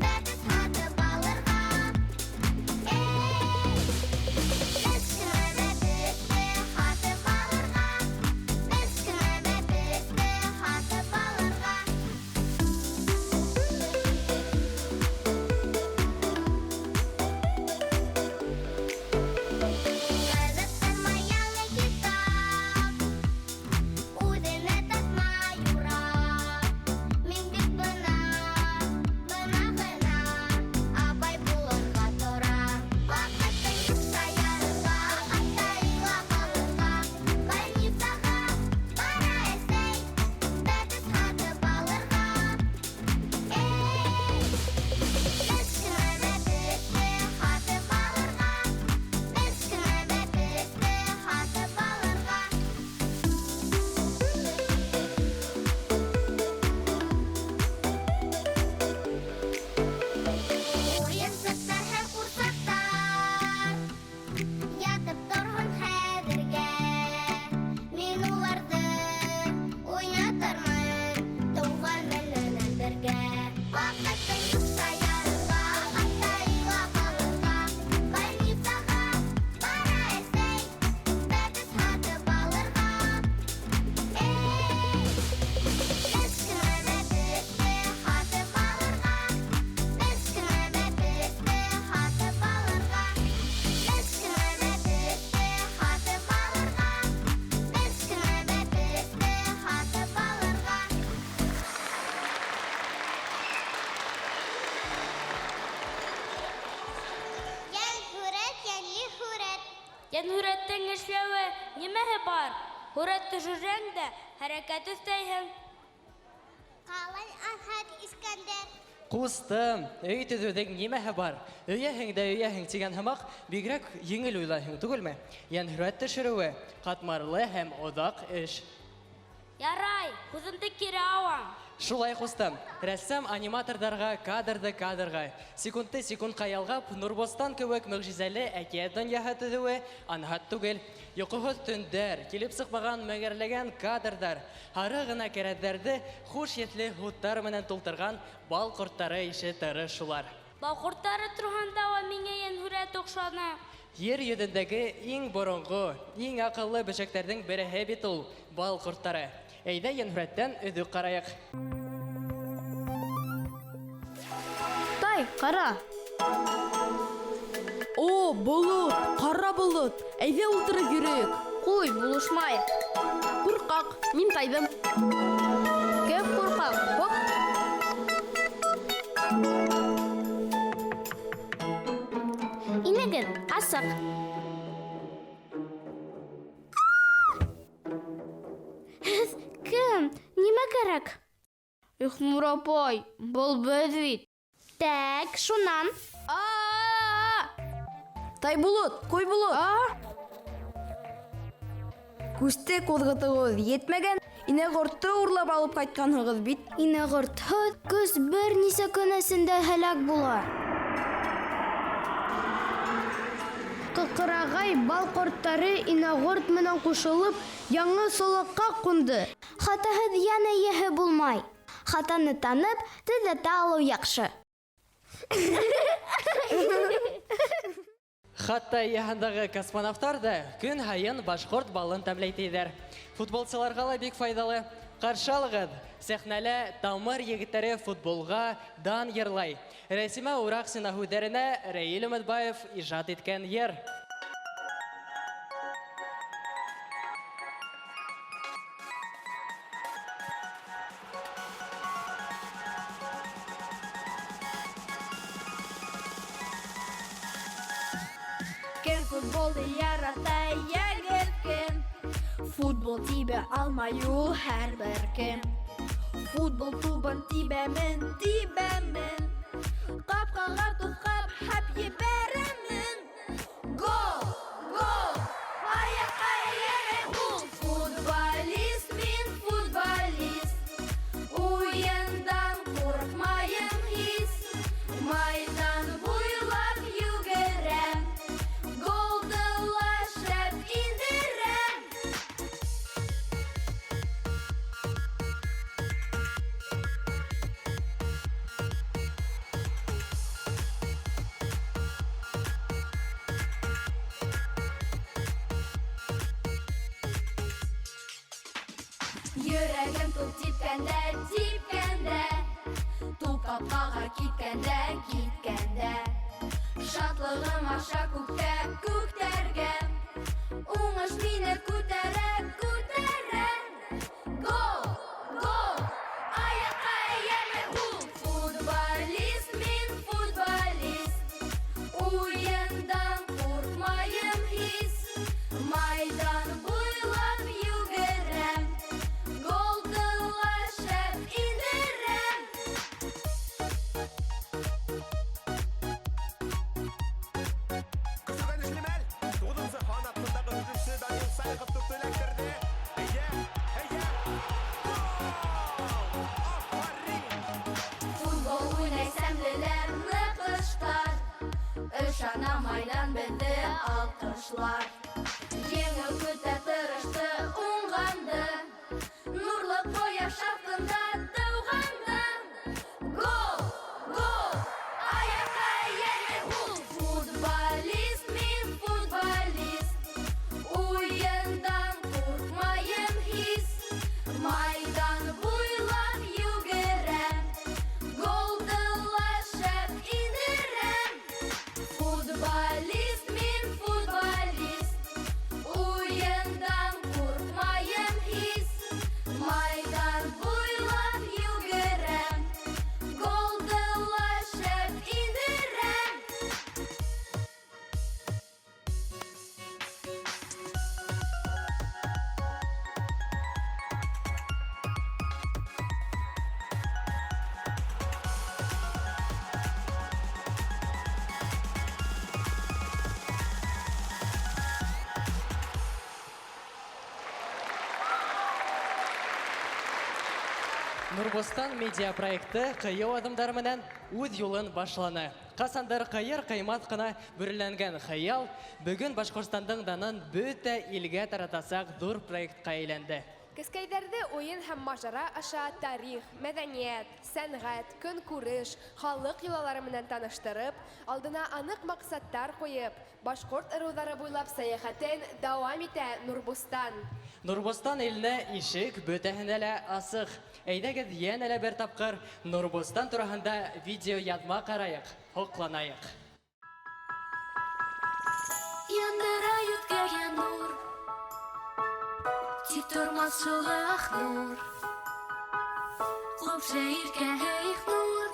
Speaker 19: Бәпес һатып алырға. Эй, кескенә бәпесте һатып алырға. Кескенә бәпесте һатып алырға. Ҡыҙыҡтырмай яңы китап, Үҙенә тартмай урап. Мин бит бына, бына ғына Апай булырға торам. Ваҡытың юҡ шаярырға, Хатта илап алырға. Больницаға бара әсәй, Бәпес һатып алырға. Эй, кескенә бәпесте һатып алырға. Кескенә бәпесте һатып алырға. Уйынсыҡтар һәм ҡурсаҡтар Ятып торһон хәҙергә. Мин уларҙы уйнатырмын Тыуған менән бергә. Ваҡытың юҡ шаярырға, Хатта илап алырға. Больницаға бара әсәй, Бәпес һатып алырға. Эй, кескенә бәпесте һатып алырға. Кескенә бәпесте һатып алырға. Кескенә бәпесте һатып алырға. Кескенә бәпесте һатып алырға. Йәнһүрәт, йәнле һүрәт.
Speaker 1: Йәнһүрәттең эшләүе нимәһе бар? Һүрәт төшөрһәң дә хәрәкәт өҫтәйһең.
Speaker 19: Ҡалай анһат, Искәндәр.
Speaker 4: Ҡустым, өй төҙөүҙең нимәһе бар? Өйәһең дә өйәһең тигән һымаҡ, бигерәк еңел уйлайһың түгелме? Йәнһүрәт төшөрөүе ҡатмарлы һәм оҙаҡ эш.
Speaker 1: Ярай, һүҙемде кире алам.
Speaker 4: Шулай, ҡустым, рәссам аниматорҙарға кадрҙы кадрға, секундты секундҡа ялғап, Нурбостан кеүек мөғжизәле әкиәт донъяһы төҙөүе анһат түгел. Йоҡоһоҙ төндәр, килеп сыҡмаған меңәрләгән кадрҙар, һары ғына кәрәҙҙәрҙе хуш еҫле һуттар менән тултырған бал ҡорттары ише тырыш улар.
Speaker 1: Бал ҡорттары торғанда ла миңә йәнһүрәт оҡшаны.
Speaker 4: Ер йөҙөндәге иң боронғо, иң аҡыллы бөжәктәрҙең береһе бит ул бал ҡорттары. Әйҙә йәнһүрәттән өҙөк ҡарайыҡ.
Speaker 18: Тай, ҡара.
Speaker 3: О, болот, ҡара болот. Әйҙә ултырып йөрөйөк.
Speaker 18: Ҡуй, булышмайыҡ.
Speaker 3: Ҡурҡаҡ, мин тайҙым.
Speaker 18: Кем ҡурҡаҡ? Хоп.
Speaker 2: Инегеҙ, асыҡ. Һеҙ кем? Нимә кәрәк?
Speaker 18: Ихнур апай, был беҙ бит.
Speaker 2: Тәк, шунан.
Speaker 3: А-а-а! Тайболот, Ҡуйболот. Күсте ҡуҙғытыуығыҙ етмәгән, инәғортто урлап алып ҡайтҡанһығыҙ бит.
Speaker 18: Инәғортһоҙ көс бер нисә көн эсендә һәләк була. Ҡыҡырағай бал ҡорттары инәғорт менән ҡушылып, яңы солаҡҡа ҡунды.
Speaker 2: Хатаһыҙ йән эйәһе булмай.
Speaker 18: Хатаны танып, төҙәтә алыу яҡшы.
Speaker 4: Хатта йыһандағы космонавтар да көн һайын башҡорт балын тәмләйтейҙәр. Футболсыларға ла бик файҙалы. Ҡаршы алығыҙ, сәхнәлә Тамыр егеттәре футболға дан йырлай. Рәсимә Ураҡсина һүҙҙәренә Рәил Өмөтбаев ижад иткән йыр.
Speaker 20: Кем футболды ярата, йәгеҙ кем? Футбол тибә алмай ул һәр бер кем. Футбол тубын тибәмен, тибәмен. Ҡапҡаға туҫҡап һәп ебәрәмен. Гол, гол, аяҡҡа эйәрә ул. Футболист мин, футболист. Уйындан ҡурҡмайым һис. Майҙан буйлап йүгерәм. Голды ла шәп индерәм. Йөрәгем туп типкәндә, типкәндә, туп ҡапҡаға киткәндә, киткәндә, шатлығым аша күккә, күктәргә, уңыш мине күтәрә, күтәрә. Гол, гол, аяҡҡа эйәрмәй ул. Футболист мин, футболист. Уйындан ҡурҡмайым һис. Майҙан буйлап йүгерәм. Голды ла шәп индерәм.
Speaker 21: Көсөргәнешле мәл. 9-нсы һан аҫтындағы һөжүмсе Данил Салихов тупты эләктерҙе. Әйҙә, әйҙә.
Speaker 20: Футбол уйнай сәмлеләр, ныҡыштар. Ышана майҙан беҙҙе алҡышлар. Еңеү көтә тырышты уңғанды. Нурлы ҡояш аҫтында тыуғанды. Гол, гол, аяҡҡа эйәрмәй ул. Футболист мин, футболист. Уйындан ҡурҡмайым һис. Майҙан буйлап йүгерәм. Голды ла шәп индерәм. Футболист мин, футболист. Уйындан ҡурҡмайым һис. Майҙан буйлап йүгерәм. Голды ла шәп индерәм.
Speaker 4: Нурбостан медиа проекты ҡыйыу аҙымдар менән үҙ юлын башланы. Ҡасандыр ҡыйыр-ҡыймаҫ ҡына бөрөләнгән хыял бөгөн Башҡортостандың данын бөтә илгә таратасаҡ ҙур проектҡа әйләнде.
Speaker 5: Кескәйҙәрҙе уйын һәм мажара аша тарих, мәҙәниәт, сәнғәт, көнкүреш, халыҡ йолалары менән таныштырып, алдына аныҡ маҡсаттар ҡуйып, башҡорт ырыуҙары буйлап сәйәхәтен дауам итә Нурбостан.
Speaker 4: Нурбостан иленә ишек бөтәһенә лә асыҡ. Әйҙәгеҙ йәнә лә бер тапҡыр Нурбостан тураһында видеояҙма ҡарайыҡ, һоҡланайыҡ.
Speaker 22: Яндыра йүткергән нур, тик тормаҫ шул аҡ нур. Ҡупшы иркә һәйх нур,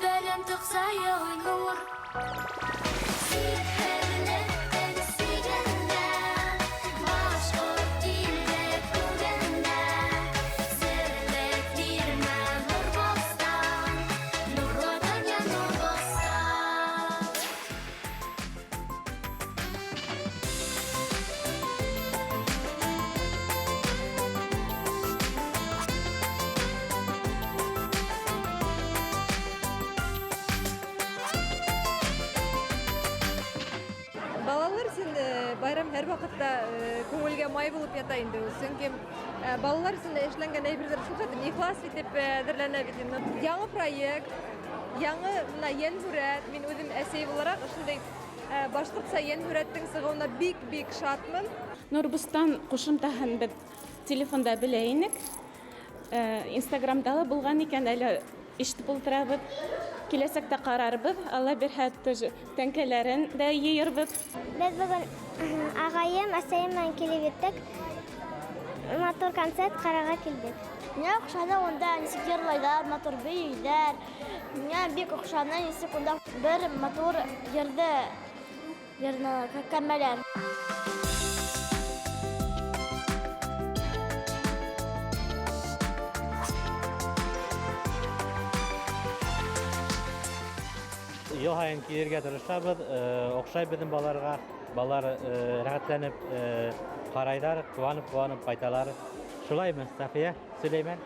Speaker 22: бәләм тоҡса яуый нур. Сихерлектең сигендә, башҡорт иле күгендә, серлек бирмә Нурбостан, нурлы донъя Нурбостан.
Speaker 7: Байрам һәр ваҡытта күңелгә май булып ята инде ул. Сөнки балалар өсөн эшләнгән әйберҙәр шул хәтлем ихлас итеп әҙерләнә бит инде. Яңы проект, яңы бына йәнһүрәт. Мин үҙем әсәй булараҡ ошондай башҡортса йәнһүрәттең сығыуына бик-бик шатмын.
Speaker 8: Нурбостан ҡушымтаһын беҙ телефонда белә инек. Инстаграмда ла булған икән, әле ишетеп ултырабыҙ. Киләсәктә ҡарарбыҙ, Алла бирһә, тоже тәңкәләрен дә йыйырбыҙ.
Speaker 19: Беҙ бөгөн ағайым, әсәйем менән килеп еттек. Матур концерт ҡарарға килдек.
Speaker 23: Миңә оҡшаны унда нисек йырлайҙар, матур бейейҙәр. Миңә бик оҡшаны нисек унда бер матур йырҙы йырланылар, кәмәләр.
Speaker 24: Йыл һайын килергә тырышабыҙ, оҡшай беҙҙең балаларға. Балалар рәхәтләнеп ҡарайҙар, ҡыуанып-ҡыуанып ҡайталар. Шулаймы, Сафия, Сөләймән?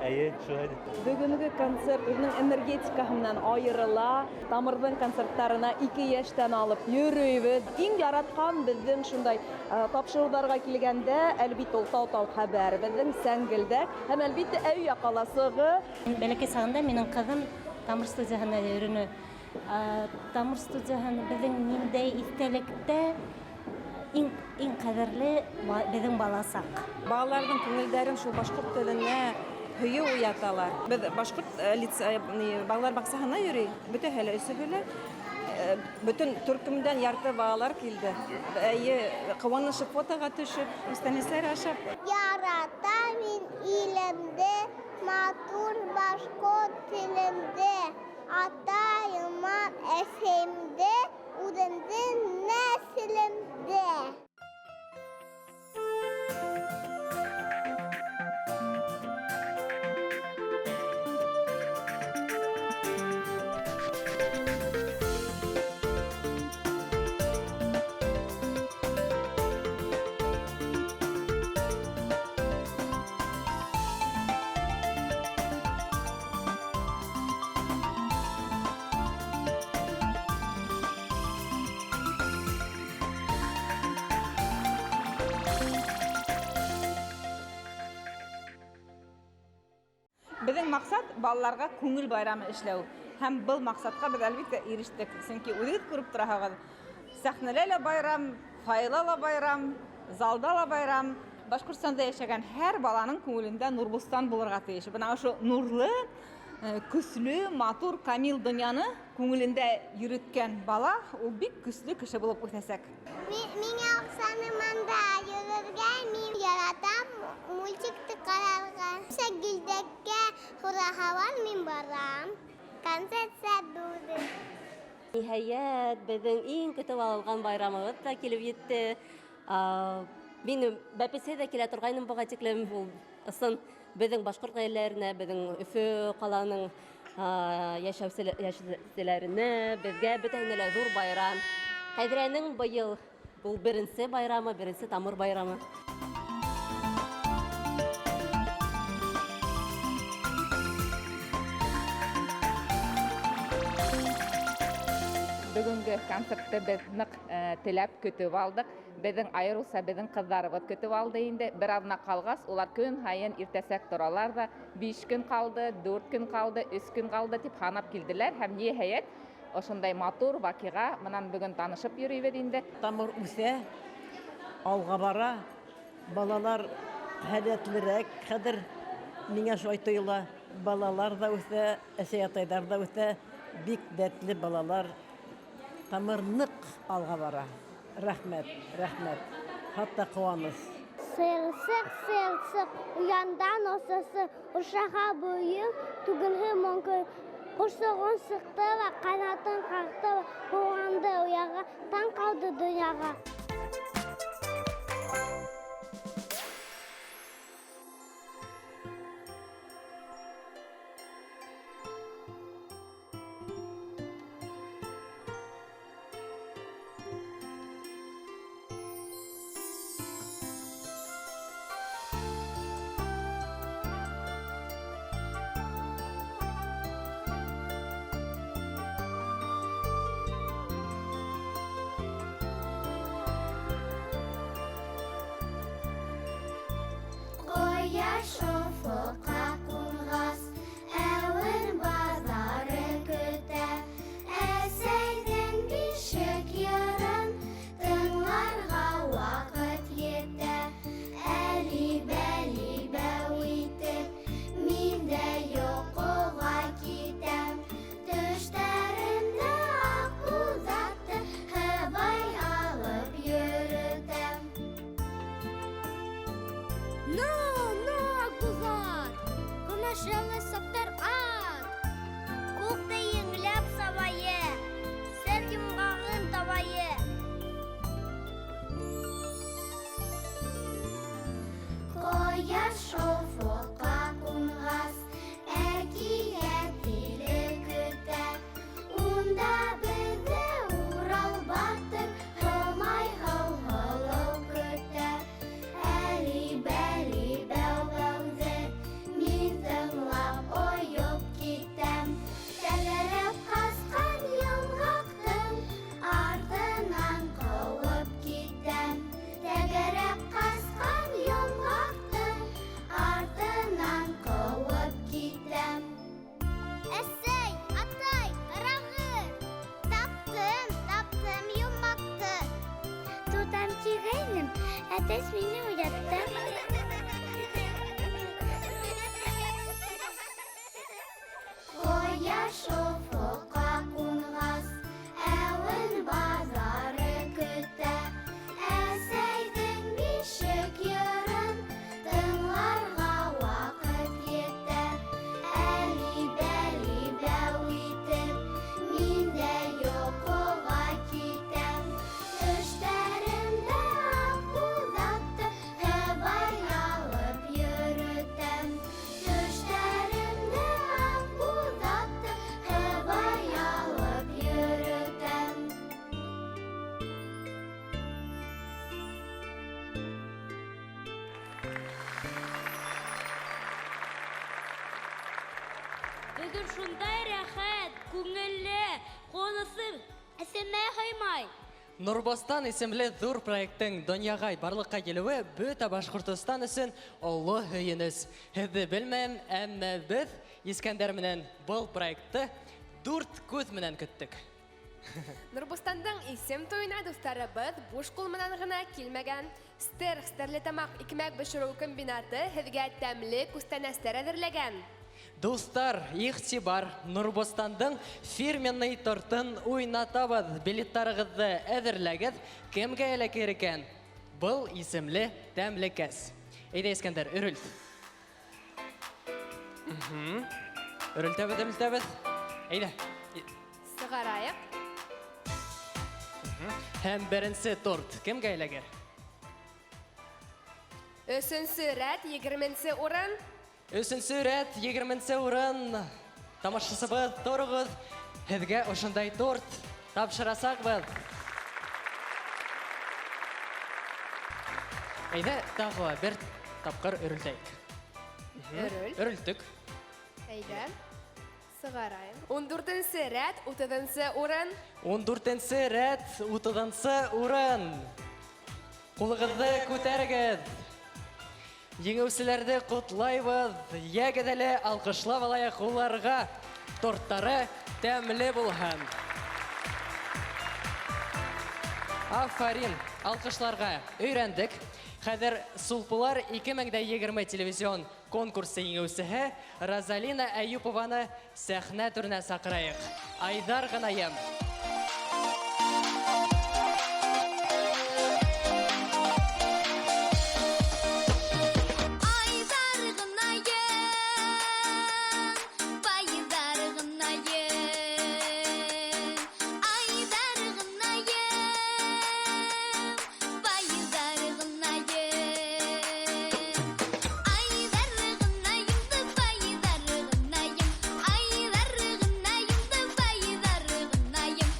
Speaker 24: Эйе, шулай.
Speaker 25: Бөгөнгө концерт үҙенең энергетикаһы менән айырыла. Тамырҙың концерттарына 2 йәштән алып йөрөйбөҙ. Иң яратҡан беҙҙең шундай тапшырыуҙарға килгәндә, әлбиттә, ул тау-тау хәбәр, беҙҙең Сәңгелдәк һәм әлбиттә Әүйә ҡаласығы.
Speaker 26: Бәләкәй сағында минең ҡыҙым Тамыр студияһына йөрөнө. Тамыр студияһын беҙҙең ниндәй иҫтәлектә иң ҡәҙерле беҙҙең баласаҡ.
Speaker 27: Балаларҙың күңелдәрен шул башҡорт теленә һөйөү уяталар. Беҙ башҡорт балалар баҡсаһына йөрөй, бөтәһе лә, өсөһө лә. Бөтөн төркөмдән ярты балалар килде. Эйе, ҡыуанышып фотоға төшөп, күстәнәстәр ашап.
Speaker 19: Ярата мин илемде, матур башҡорт телемде, атайыма, әсәйемде, үҙемдең нәҫелемде.
Speaker 27: Беҙҙең маҡсат балаларға күңел байрамы эшләү. Һәм был маҡсатҡа беҙ әлбиттә ирештек. Сөнки үҙегеҙ күреп тораһығыҙ, сәхнәлә лә байрам, файла ла байрам, залда ла байрам. Башҡортостанда йәшәгән һәр баланың күңелендә Нурбостан булырға тейеш. Бына ошо нурлы, көслө, матур, камил донъяны күңелендә йөрөткән бала ул бик көслө кеше булып үҫәсәк.
Speaker 19: Миңә оҡшаны манда йөрөргә, мин яратам мультикты ҡарарға. Сәңгелдәккә һораһалар, мин барам. Концерт сәбүҙе.
Speaker 28: Ниһайәт, беҙҙең иң көтөп алынған байрамыбыҙ ҙа килеп етте. Мин бәпесә ҙә килә торғайным быға тиклем. Ул ысын беҙҙең башҡорт ғаиләләренә, беҙҙең Өфө ҡаланың йәшәүселәренә, беҙгә бөтәһенә лә ҙур байрам. Ҡәҙрәнең быйыл был беренсе байрамы, беренсе тамыр байрамы.
Speaker 29: Бөгөнгө концертты беҙ ныҡ теләп көтөп алдыҡ. Беҙҙең айырыуса беҙҙең ҡыҙҙарыбыҙ көтөп алды инде. Бер аҙна ҡалғас, улар көн һайын иртәсәк торалар ҙа, 5 көн ҡалды, 4 көн ҡалды, 3 көн ҡалды тип һанап килделәр. Һәм ниһайәт ошондай матур ваҡиға менән бөгөн танышып йөрөйбөҙ инде.
Speaker 30: Тамыр үҫә, алға бара, балалар һәләтлерәк. Хәҙер миңә шулай тойола, балалар ҙа үҫә, әсәй-атайҙар ҙа үҫә, бик дәртле балалар. Тамыр ныҡ алға бара. Рәхмәт, рәхмәт. Хатта ҡыуаныс.
Speaker 19: Сыйырсыҡ, сыйырсыҡ, уяндан осасы, ошаға буйым, түгелһе моңкой. Ҡошоғон сыҡты ла, ҡанатын ҡаҡты ла, ҡыуанды уяға, таң ҡалды донъяға.
Speaker 22: Ҡояш офоҡҡа ҡунғас, әүен баҙары көтә. Әсәйҙең бишек йырын тыңларға ваҡыт етә. Әли-бәли бәү итеп, мин дә йоҡоға китәм. Төштәремдә Аҡбуҙатты һыбай алып йөрөтәм.
Speaker 19: На, на, Аҡбуҙат! Көмөш яллы саптар ат!
Speaker 1: Күкте еңләп сабайы, сер йомғағын табайы.
Speaker 22: Ҡояш офоҡҡа ҡунғас, әкиәт иле көтә. Унда беҙҙе Урал батыр Һомай һыу-һылыу көтә. Әли-бәли бәү-бәүҙе мин тыңлап ойоп китәм. Тәгәрәп ҡасҡан йомғаҡтың артынан ҡыуып китәм. Тәгәрәп ҡасҡан йомғаҡтың артынан ҡыуып китәм.
Speaker 19: Әсәй, атай, ҡарағыҙ! Таптым, таптым йомғаҡты. Тотам тигәйнем, әтәс мине уятты.
Speaker 22: Ҡояш офоҡҡа ҡунғас, әүен баҙары көтә. Әсәйҙең бишек йырын тыңларға ваҡыт етә. Әли-бәли бәү итеп, мин дә йоҡоға китәм. Төштәремдә Аҡбуҙатты һыбай алып йөрөтәм. Төштәремдә Аҡбуҙатты һыбай алып йөрөтәм.
Speaker 1: Бөгөн шундай рәхәт, күңелле, ҡуанысым эсемә һыймай.
Speaker 4: Нурбостан исемле ҙур проекттың донъяға барлыҡҡа килеүе бөтә Башҡортостан өсөн оло һөйөнөс. Һеҙҙе белмәйем, әммә беҙ Искәндәр менән был проектты дүрт күҙ менән көттөк.
Speaker 5: Нурбостандың исем туйына дуҫтарыбыҙ буш ҡул менән генә килмәгән. Стерх Стәрлетамаҡ икмәк бешереү комбинаты һеҙгә тәмле күстәнәстәр әҙерләгән.
Speaker 4: Дуҫтар, иғтибар, Нурбостандың фирменный тортын уйнатабыҙ. Билеттарығыҙҙы әҙерләгеҙ. Кемгә эләкер икән? Был исемле тәмлекәс. Әйҙә, Искәндәр, өрөлт. Өрөлтәбеҙ, өрөлтәбеҙ. Әйҙә.
Speaker 5: Сығарайыҡ.
Speaker 4: Һәм беренсе торт кемгә эләгер?
Speaker 5: Өсөнсө рәт, егерменсе урын.
Speaker 4: Өсөнсө рәт, егерменсе урын. Тамашасыбыҙ, тороғоҙ. Һеҙгә ошондай торт тапшырасаҡбыҙ. Әйҙә, тағы ла бер тапҡыр өрөлтәйек.
Speaker 5: Өрөл.
Speaker 4: Өрөлттөк.
Speaker 5: Әйҙә, сығарайым. Ун дүртенсе рәт, утыҙынсы урын.
Speaker 4: Ун дүртенсе рәт, утыҙынсы урын. Ҡулығыҙҙы күтәрегеҙ. Еңеүселәрҙе ҡотлайбыҙ. Йәгеҙ әле, алҡышлап алайыҡ уларға. Торттары тәмле булһын. Афарин, алҡышларға өйрәндек. Хәҙер Сулпылар ике мең дә егерме телевизион конкурсы еңеүсеһе Розалина Әйүпованы сәхнә түренә саҡырайыҡ. Айҙар ғынайым.
Speaker 20: Айҙар ғынайым, байҙар ғынайым. Айҙар ғынайым, байҙар ғынайым. Айҙар ғынайымды, байҙар ғынайым. Айҙар ғынайымды, байҙар ғынайым.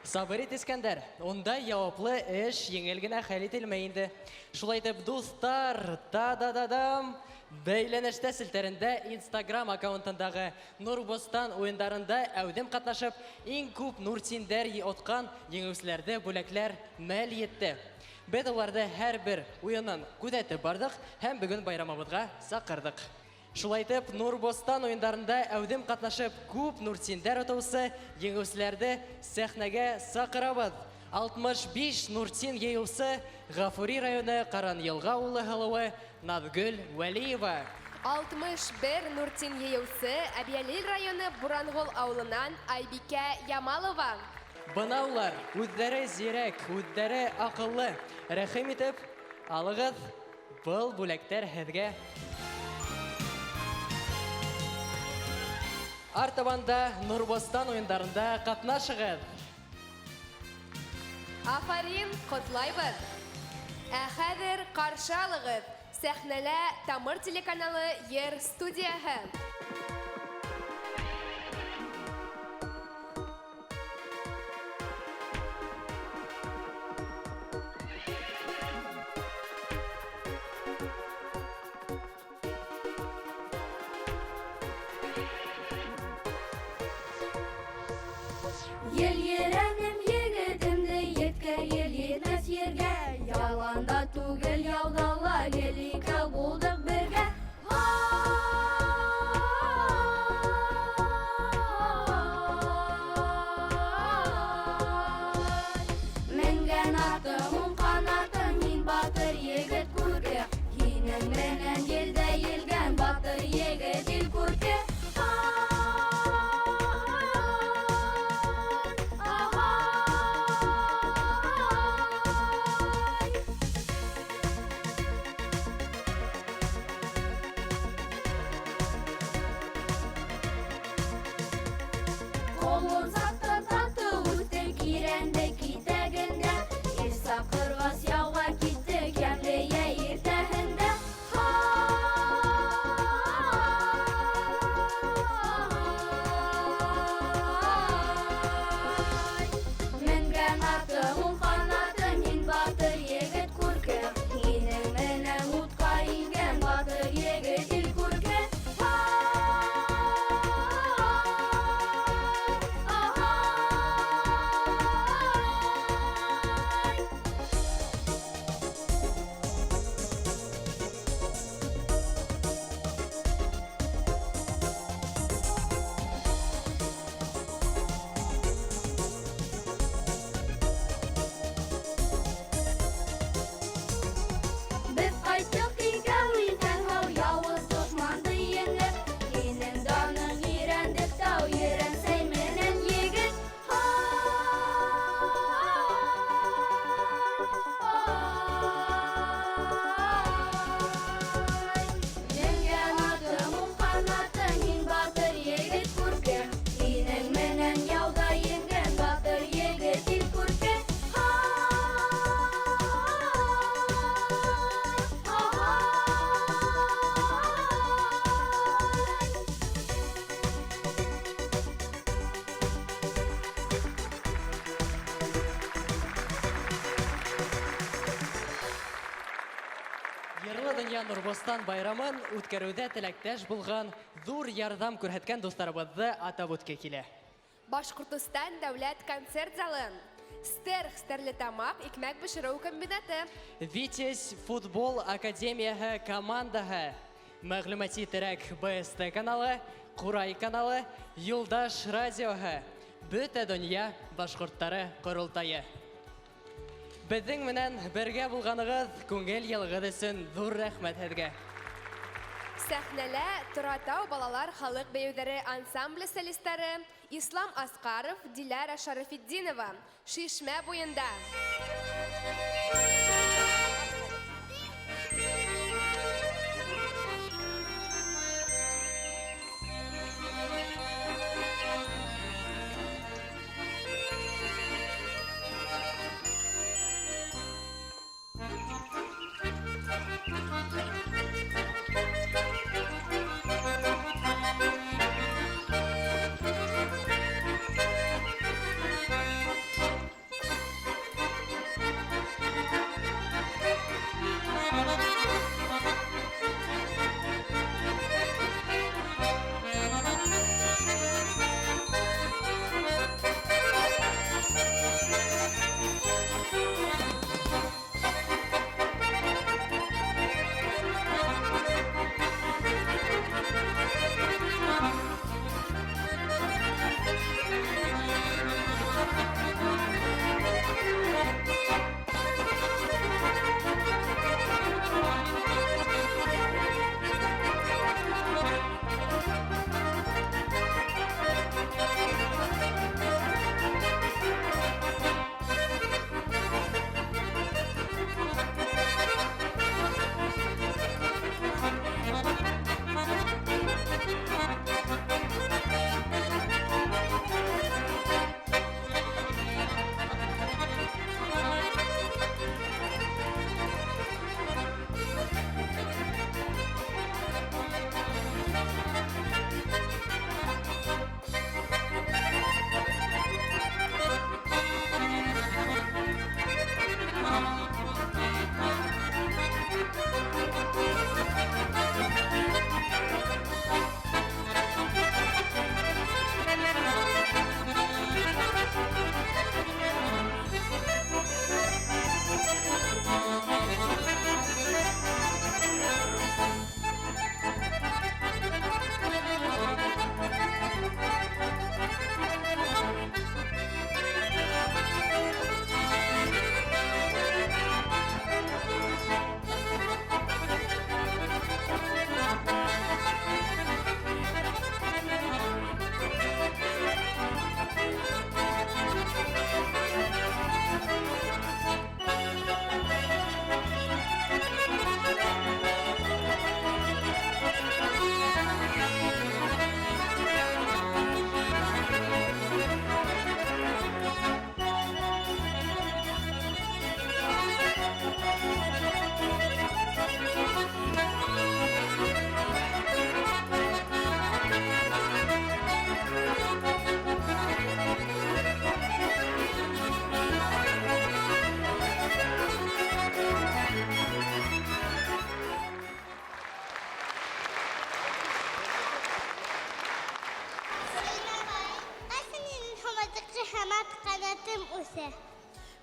Speaker 4: Сабыр ит, Искәндәр, ундай яуаплы эш еңел генә хәл ителмәй инде. Шулай итеп, дуҫтар, та-да-да-дам, бәйләнештә селтәрендә Instagram аккаунтындагы Нурбостан уйындарында әүҙем ҡатнашып, иң күп нуртиндәр откан еңеүселәрҙе бүләкләр мәл етте. Беҙ уларҙы һәр бер уйынын күҙәтеп барҙыҡ һәм бөгөн байрамыбыҙға саҡырҙыҡ. Шулай итеп, Нурбостан уйындарында әүҙем ҡатнашып, күп нуртиндәр отоусы еңеүселәрҙе сәхнәгә саҡырабыҙ. 65 нуртин йыйыусы Ғафури районы Ҡаранйылға ауылы һылыуы Наҙгөл Вәлиева.
Speaker 5: 61 нуртин йыйыусы Әбйәлил районы Буранғол ауылынан Айбикә Ямалова.
Speaker 4: Бына улар үҙҙәре зирәк, үҙҙәре аҡыллы. Рәхим итеп, алығыҙ, был бүләктәр һеҙгә. Артабан да Нурбостан уйындарында ҡатнашығыҙ.
Speaker 5: Афарин, ҡотлайбыҙ. Ә хәҙер ҡаршы алығыҙ. Сәхнәлә Тамыр телеканалы Ер студияһы.
Speaker 22: Ел ерәнем егетемде еткер ел етмәҫ ергә. Яланда түгел, яуҙа ла гел икәү булдыҡ бергә. Менгән атың уң ҡанатың, һин батыр егет күрке. Һинең менән елдә елгән батыр егет ил күрке. Ҡолонсаҡтан татыу үҫтек, ирәндек итәгендә. Ир саҡырғас яуға киттек, йәмле йәй иртәһендә. Менгән атың уң ҡанатың, һин батыр егет күрке. Һинең менән утҡа ингән батыр егет ил күрке. Беҙ ҡайттыҡ икәү иҫән һау, яуыз дошманды еңеп. Һинең даның Ирәндек тау, Ерәнсәй менән егет. Менгән атың уң ҡанатың, һин батыр егет күрке. Һинең менән яуҙа еңгән батыр егет ил күрке.
Speaker 4: Йырлы донъя Нурбостан байрамын үткәреүҙә теләктәш булған, ҙур ярҙам күрһәткән дуҫтарыбыҙҙы атап үтке килә.
Speaker 5: Башҡортостан дәүләт концерт залы. Стерх Стәрлетамаҡ икмәк бешереү комбинаты.
Speaker 4: Витязь футбол академияһы командаһы. Мәғлүмәти терәк БСТ каналы, Ҡурай каналы, Юлдаш радиоһы. Бөтә донъя башҡорттары ҡоролтайы. Беҙҙең менән бергә булғанығыҙ, күңел йылығыҙ өсөн ҙур рәхмәт һеҙгә.
Speaker 5: Сәхнәлә Торатау балалар халыҡ бейеүҙәре ансамбле солистары Ислам Асҡаров, Диляра Шарафетдинова. Шишмә буйында.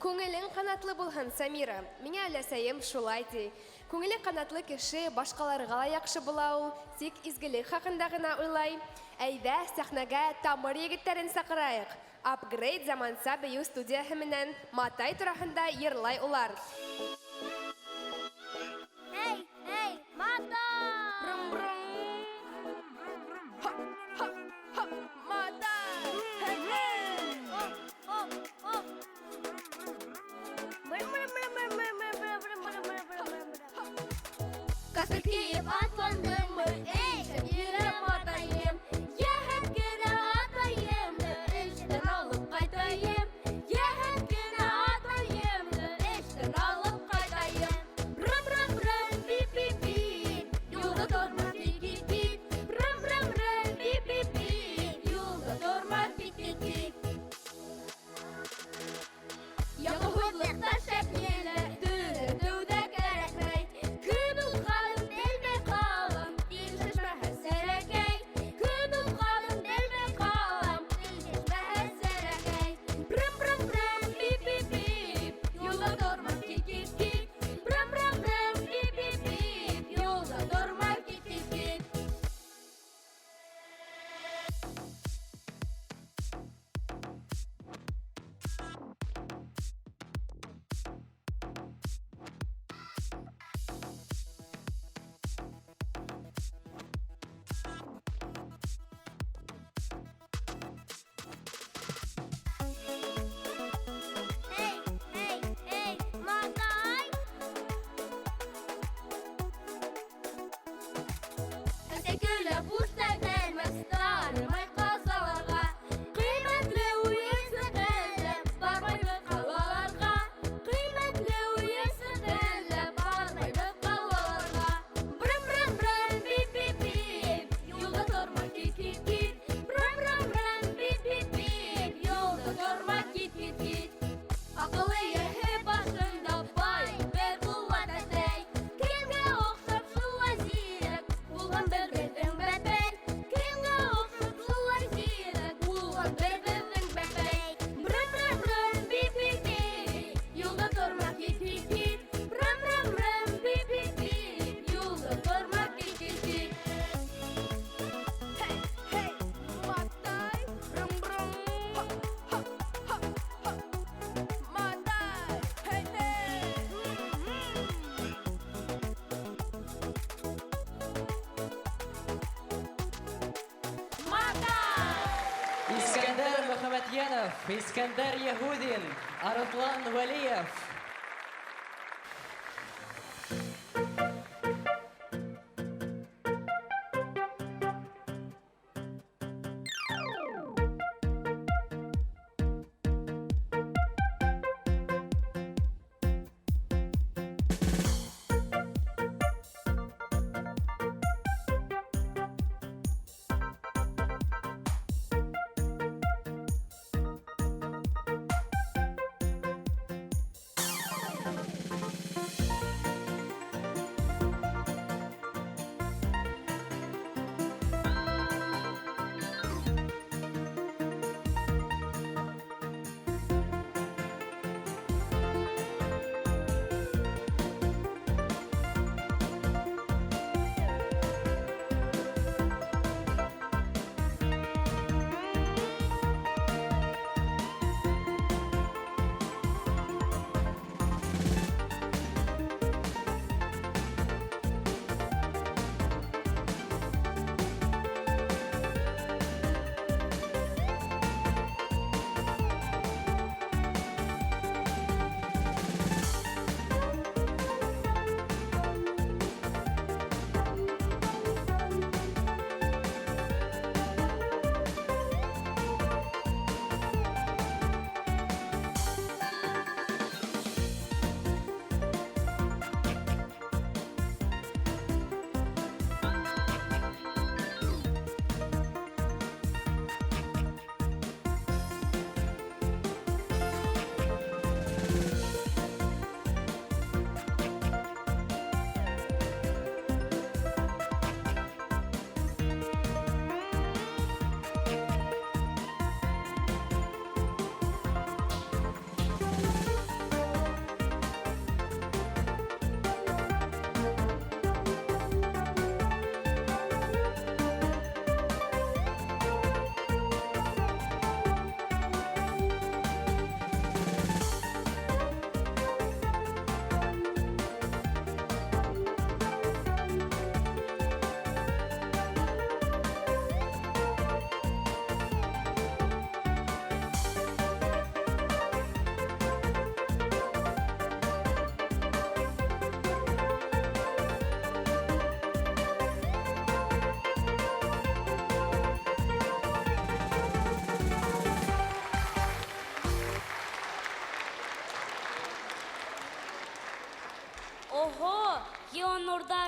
Speaker 5: Күңелең ҡанатлы булһын, Самира. Миңә өләсәйем шулай ти. Күңеле ҡанатлы кеше башҡаларға ла яҡшы була ул, тик изгелек хаҡында ғына уйлай. Әйҙә, сәхнәгә тамыр егеттәрен саҡырайыҡ. Апгрейд заманса бейеү студияһы менән Матай тураһында йырлай улар.
Speaker 19: Эй, эй, Матай!
Speaker 5: Брум-брум! Хоп, Матай! Хей-хей!
Speaker 19: Оп, оп, оп!
Speaker 22: Каска кейеп атландымы, эй, Сәмирә матайым. Йәһәт кенә атайымды эштән алып ҡайтайым. Йәһәт кенә атайымды эштән алып ҡайтайым. Брым-брым-брым, бип-бип-бип, юлда торма кит-кит-кит. Брым-брым-брым, бип-бип-бип, юлда торма кит-кит-кит. Яңы һыҙлыҡта шәп елә, төҙәтеү ҙә кәрәкмәй. Көн уҙғанын белмәй ҡалам, тил шешмәһә сәрәкәй. Көн уҙғанын белмәй ҡалам, тел шешмәһә сәрәкәй. Брым-брым-брым, бип-бип-бип, юлда торма кит-кит-кит. Брым-брым-брым, бип-бип-бип, юлда торма кит-кит-кит.
Speaker 19: Эй, эй, эй, Матай!
Speaker 22: Әсә көлә буш тәгәрмәс, танымай ҡазаларға. Ҡиммәтле уйынсыҡ эҙләп бармайбыҙ ҡалаларға. Ҡиммәтле уйынсыҡ эҙләп бармайбыҙ ҡалаларға. Брым-брым-брым, бип-бип-бип, юлда торма кит-кит-кит. Брым-брым-брым, бип-бип-бип, юлда торма кит-кит-кит. Аҡыл эйәһе башында бай бер ҡыуат әсәй. Кемгә оҡшап шулай зирәк булған бер беҙҙең бәпәй. Кемгә оҡшап шулай зирәк булған бер беҙҙең бәпәй. Брым-брым-брым, бип-бип-бип, юлда торма кит-кит-кит. Брым-брым-брым, бип-бип-бип, юлда торма кит-кит-кит.
Speaker 5: Хей, хей, Матай! Брум-брум! Хоп, хоп, хоп, хоп! Матай! Хей, хей!
Speaker 4: Искәндәр Мөхәммәтйәнов, Искәндәр Яһүдин, Арыҫлан Вәлиев.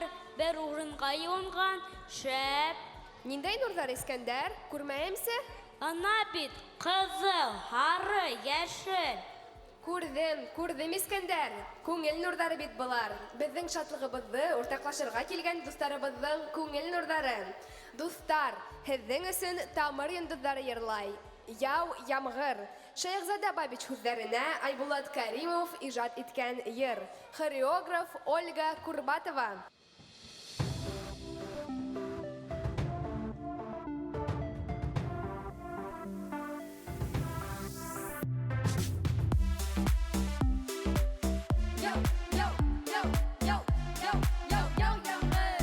Speaker 1: нурҙар бер урынға йыуынған, шәп.
Speaker 5: Ниндәй нурҙар, Искәндәр? Күрмәйемсе?
Speaker 1: Ана бит, ҡыҙыл, һары, йәшел.
Speaker 5: Күрҙем, күрҙем, Искәндәр. Күңел нурҙары бит былар. Беҙҙең шатлығыбыҙҙы уртаҡлашырға килгән дуҫтарыбыҙҙың күңел нурҙары. Дуҫтар, һеҙҙең өсөн Тамыр йондоҙҙары йырлай. Яу, ямғыр. Шәйехзада Бабич һүҙҙәренә Айбулат Каримов ижад иткән йыр. Хореограф Ольга Курбатова.
Speaker 22: Яу, яу, яу, яу, яу, яу, яу, ямғыр.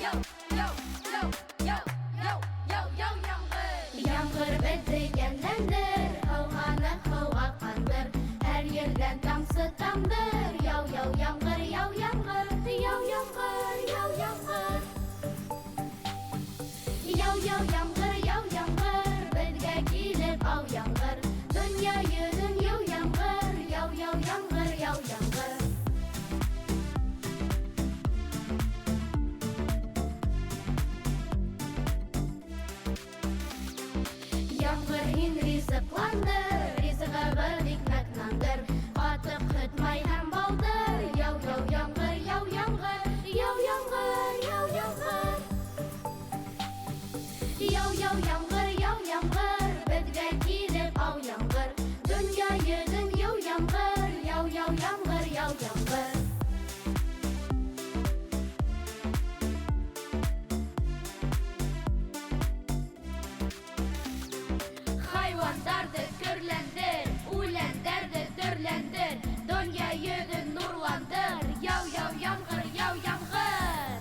Speaker 22: Яу, яу, яу, яу, яу, яу, яу, ямғыр.
Speaker 6: Ямғыр беҙҙе йәнләндер, һыуһаны һыуға ҡандыр, һәр ерҙән тамсы тамдыр. Яу, яу, ямғыр, яу, ямғыр, яу, ямғыр, яу, ямғыр. Яу, яу, ямғыр, яу, ямғыр, беҙгә килеп ау ямғыр. Донъя йөҙөн йыу ямғыр, яу, яу, ямғыр, яу, ямғыр. Ямғыр һин ризыҡландыр, ризығыбыҙ икмәк нандыр, ҡатыҡ, һөт, май һәм балдыр. Яу, яу, ямғыр, яу, ямғыр, яу, ямғыр, яу, ямғыр. Яу, яу, ямғыр, яу, ямғыр, беҙгә килеп ау ямғыр. Донъя йөҙөн йыу ямғыр, яу, яу, ямғыр, яу, ямғыр. Хайуандарҙы көрләндер, үләндәрҙе төрләндер, донъя йөҙөн нурландыр. Яу, яу, ямғыр, яу, ямғыр.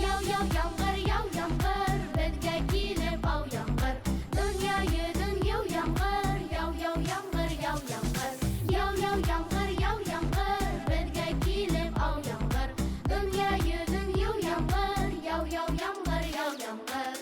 Speaker 6: Яу, яу, ямғыр, яу, ямғыр, беҙгә килеп ау ямғыр. Донъя йөҙөн йыу ямғыр, яу, яу, ямғыр, яу, ямғыр. Яу, яу, ямғыр, яу, ямғыр, беҙгә килеп ау ямғыр. Донъя йөҙөн йыу ямғыр, яу, яу, ямғыр, яу, ямғыр.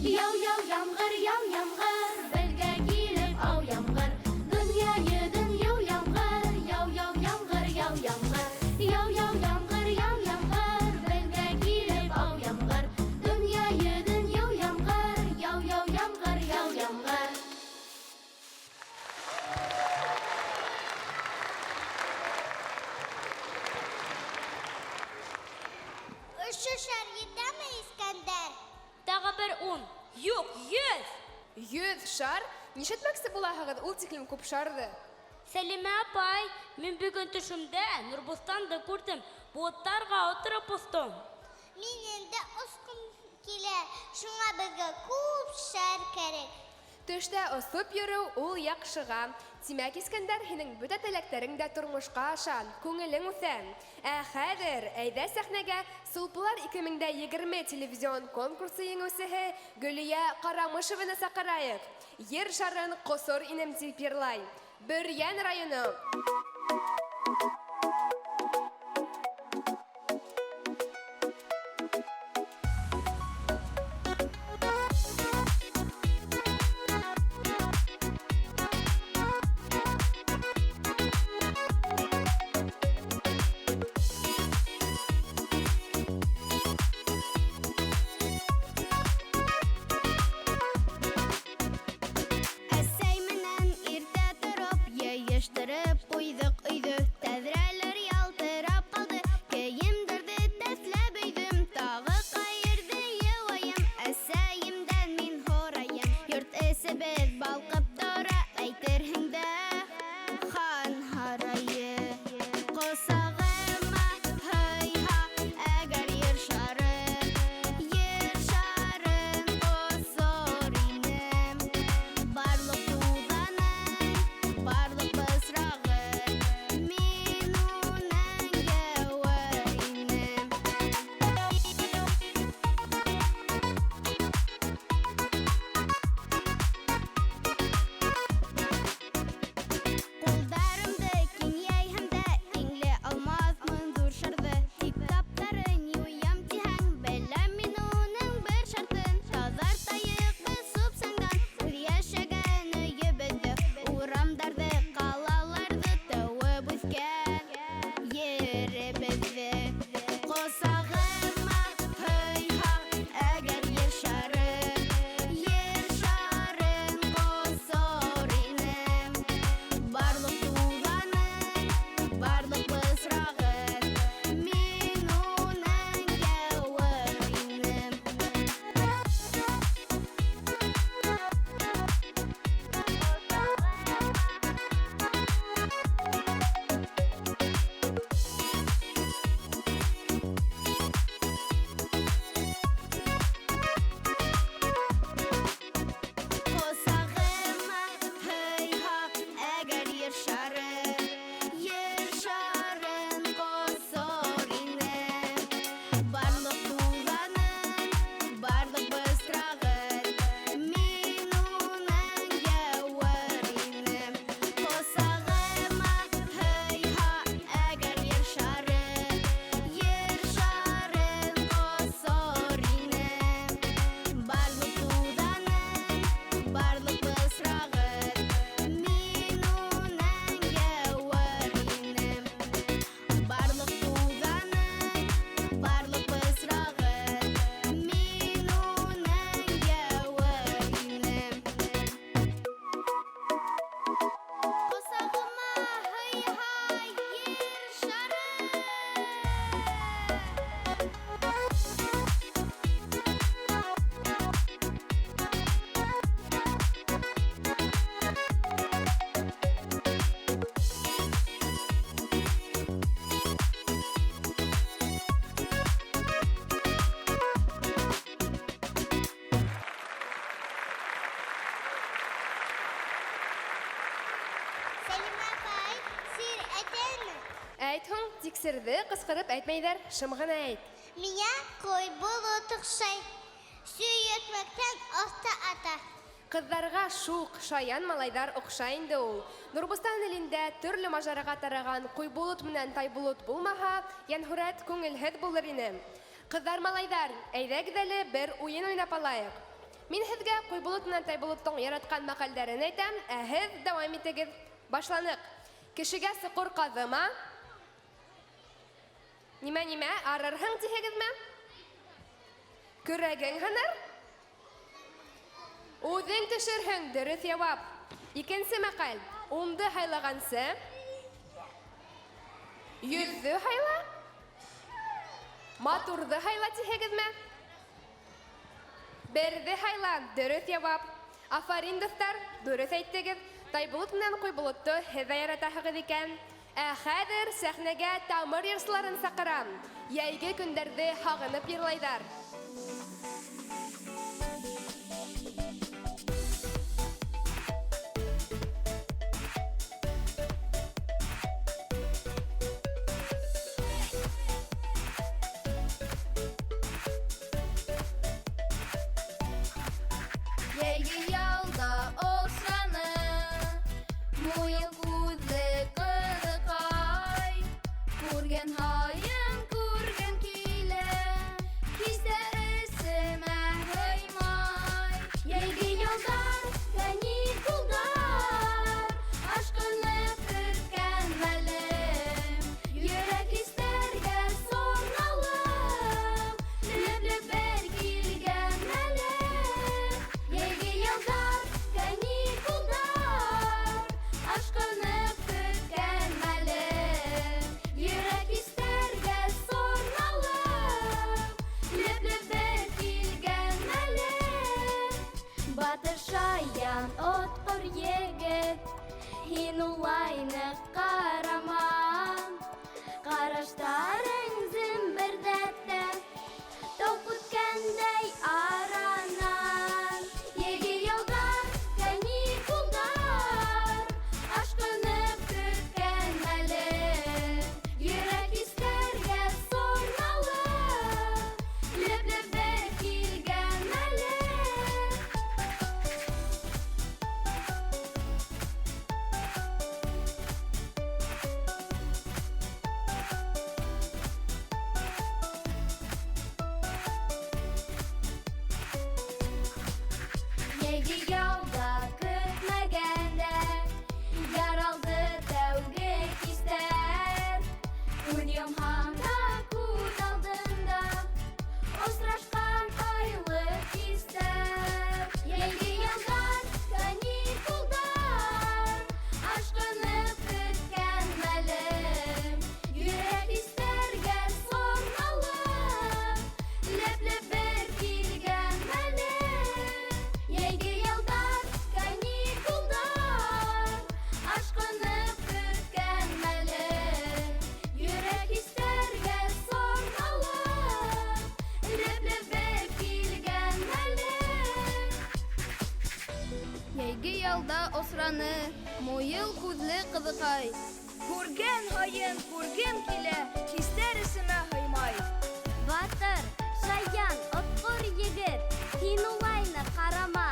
Speaker 6: Яу, яу, ямғыр, яу, ямғыр, беҙгә килеп ау ямғыр. Донъя йөҙөн йыу ямғыр, яу, яу, ямғыр, яу, ямғыр. Яу, яу, ямғыр, яу, ямғыр, беҙгә килеп ау ямғыр. Донъя йөҙөн йыу ямғыр, яу, яу, ямғыр, яу, ямғыр.
Speaker 19: Ошо шар етәме, Искәндәр?
Speaker 1: Тағы бер 10, юҡ, 100.
Speaker 5: 100 шар? Нишләтмәксе булаһығыҙ ул тиклем күп шарҙы?
Speaker 1: Сәлимә апай, мин бөгөн төшөмдә Нурбоҫтанды күрҙем, болоттарға ултырып остом.
Speaker 19: Мин инде осҡом килә, шуңа беҙгә күп шар кәрәк.
Speaker 5: Төштә осоп йөрөү ул яҡшыға. Тимәк, Искәндәр, һинең бөтә теләктәрең дә тормошҡа аша, күңелең үҫә. Ә хәҙер әйҙә сәхнәгә Сулпылар 2020 телевизион конкурсы еңеүсеһе Гөлиә Ҡарамышеваны саҡырайыҡ. Ер шарын ҡосор инем тип йырлай. Бөрйән районы.
Speaker 20: Әсәй менән иртә тороп, йыйыштырып ҡуйҙыҡ өйҙө. Тәҙрәләр ялтырап ҡалды, кейемдәрҙе тәҫләп өйҙөм. Тағы ҡайырҙы йыуайым, әсәйемдән мин һорайым. Йорт эсебеҙ балҡып тора, әйтерһең дә хан һарайы. Ҡосағыма һыйһа, әгәр ер шары, ер шарын ҡосор инем. Барлыҡ туҙанын, барлыҡ бысрағын, мин уның йыуыр инем. Ҡулдарымды киң йәйһәм дә, иңле
Speaker 5: Әйт һуң, тик серҙе ҡысҡырып әйтмәйҙәр, шым ғына әйт.
Speaker 19: Миңә Ҡуйболот оҡшай. Сөйөтмәктән оҫта ата.
Speaker 5: Ҡыҙҙарға шуҡ, шаян малайҙар оҡшай инде ул. Нурбостан илендә төрлө мажараға тарыған Ҡуйболот менән Тайболот булмаһа, Йәнһүрәт күңелһеҙ булыр ине. Ҡыҙҙар, малайҙар, әйҙәгеҙ әле бер уйын уйнап алайыҡ. Мин һеҙгә Ҡуйболот менән Тайболоттоң яратҡан мәҡәлдәрен әйтәм, ә һеҙ дауам итегеҙ. Башланыҡ. Кешегә соҡор ҡаҙыма. Нимә, нимә, арырһың тиһегеҙме? Көрәгең һыныр? Үҙең төшөрһөң, дөрөҫ яуап. Икенсе мәҡәл. Унды һайлағансы, йөҙҙө һайла, матурҙы һайла тиһегеҙме? Берҙе һайла, дөрөҫ яуап. Афарин, дуҫтар, дөрөҫ әйттегеҙ. Тайболот менән Ҡуйболотто һеҙ ҙә яратаһығыҙ икән. Ә хәҙер сәхнәгә тамыр йырсыларын саҡырам. Йәйге көндәрҙе һағынып йырлайҙар.
Speaker 22: Йәйге ялда осраны муйыл күҙле ҡыҙыҡай. Күргән һайын күргем килә, хистәр эсемә һыймай. Йәйге ялдар, каникулдар, ашҡынып көткән мәлем. Йөрәк хистәргә сорналып, лөп-лөп бер килгән мәлем. Йәйге ялдар, каникулдар, ашҡынып көткән мәлем. Йөрәк хистәргә сорналып, лөп-лөп бер килгән мәлем.
Speaker 6: Батыр шаян, отҡор егет, һин улайны ҡарама. Ҡараштарың земберҙәтә, тоҡ үткәндәй аранан.
Speaker 22: Йәйге ялдар, каникулдар, ашҡынып көткән мәлем. Йөрәк хистәргә сорналып, лөп-лөп бер килгән мәлем.
Speaker 6: Йәйге ялда көтмәгәндә яралды тәүге хистәр.
Speaker 22: Күҙ йомһам да күҙ алдында осрашҡан айлы кистәр. Йәйге ялдар, каникулдар, ашҡынып көткән мәлем. Йөрәк хистәргә сорналып, лөп-лөп бер килгән мәлем. Йәйге ялдар, каникулдар, ашҡынып көткән мәлем. Йөрәк хистәргә сорналып, лөп-лөп бер килгән мәлем.
Speaker 20: Йәйге ялда осраны муйыл күҙле ҡыҙыҡай. Күргән һайын күргем килә, хистәр эсемә һыймай.
Speaker 6: Батыр, шаян, отҡор егет, һин улайны ҡарама.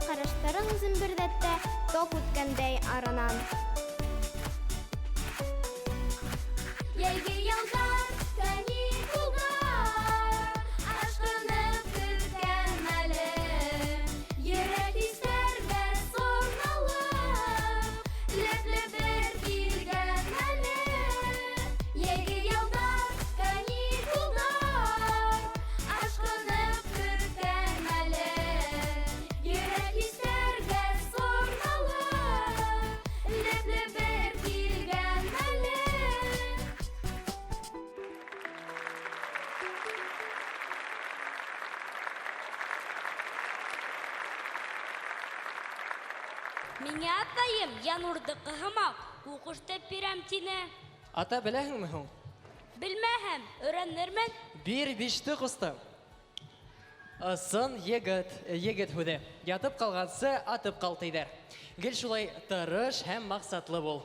Speaker 2: Ҡараштарың земберҙәтә, тоҡ үткәндәй аранан.
Speaker 22: Йәйге ялдар, каникулдар, ашҡынып көткән мәлем. Йөрәк хистәргә сорналып, лөп-лөп бер килгән мәлем. Йәйге ялдар, каникулдар, ашҡынып көткән мәлем. Йөрәк хистәргә сорналып, лөп-лөп бер килгән мәлем.
Speaker 1: Миңә атайым Янурҙыҡы һымаҡ уҡыш бирәм тине.
Speaker 4: Ата беләһеңме һуң?
Speaker 1: Белмәһәм, өйрәнермен.
Speaker 4: Бир биште ҡустым. Ысын егет, егет һүҙе. Ятып ҡалғансы атып ҡал тиҙәр. Гел шулай тырыш һәм маҡсатлы бул.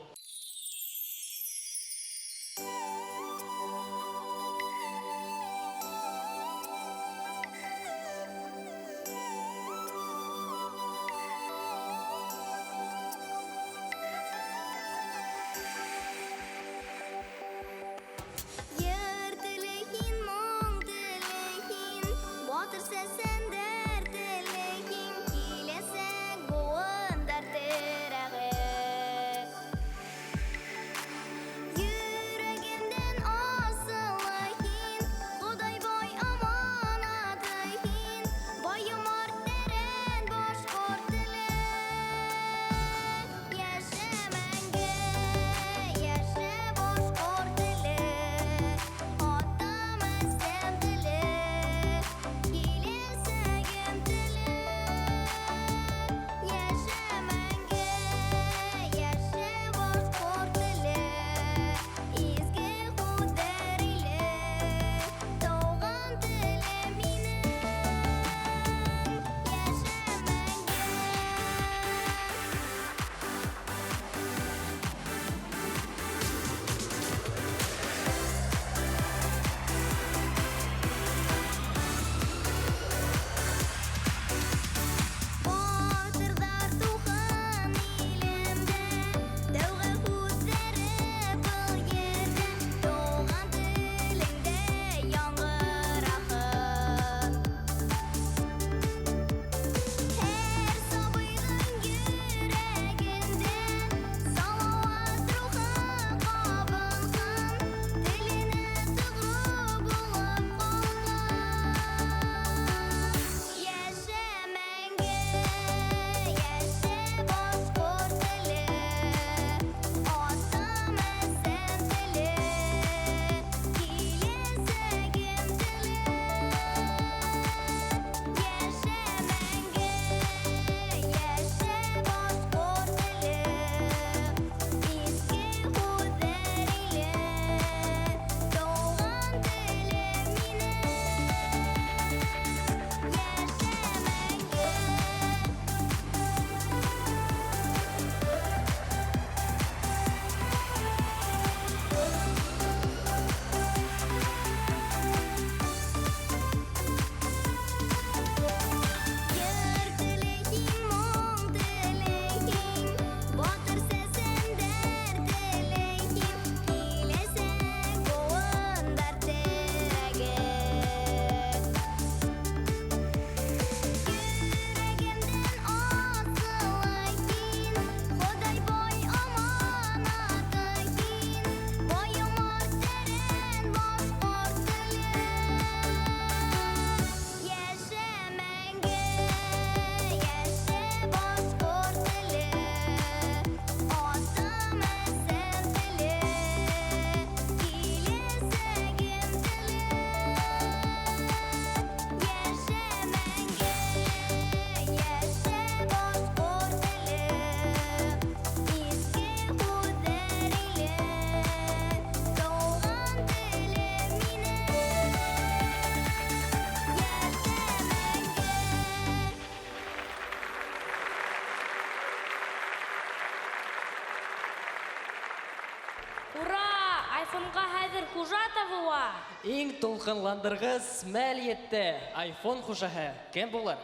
Speaker 1: хужа табыла.
Speaker 4: Иң тулҡынландырғыс мәл етте. Айфон хужаһы кем булыр?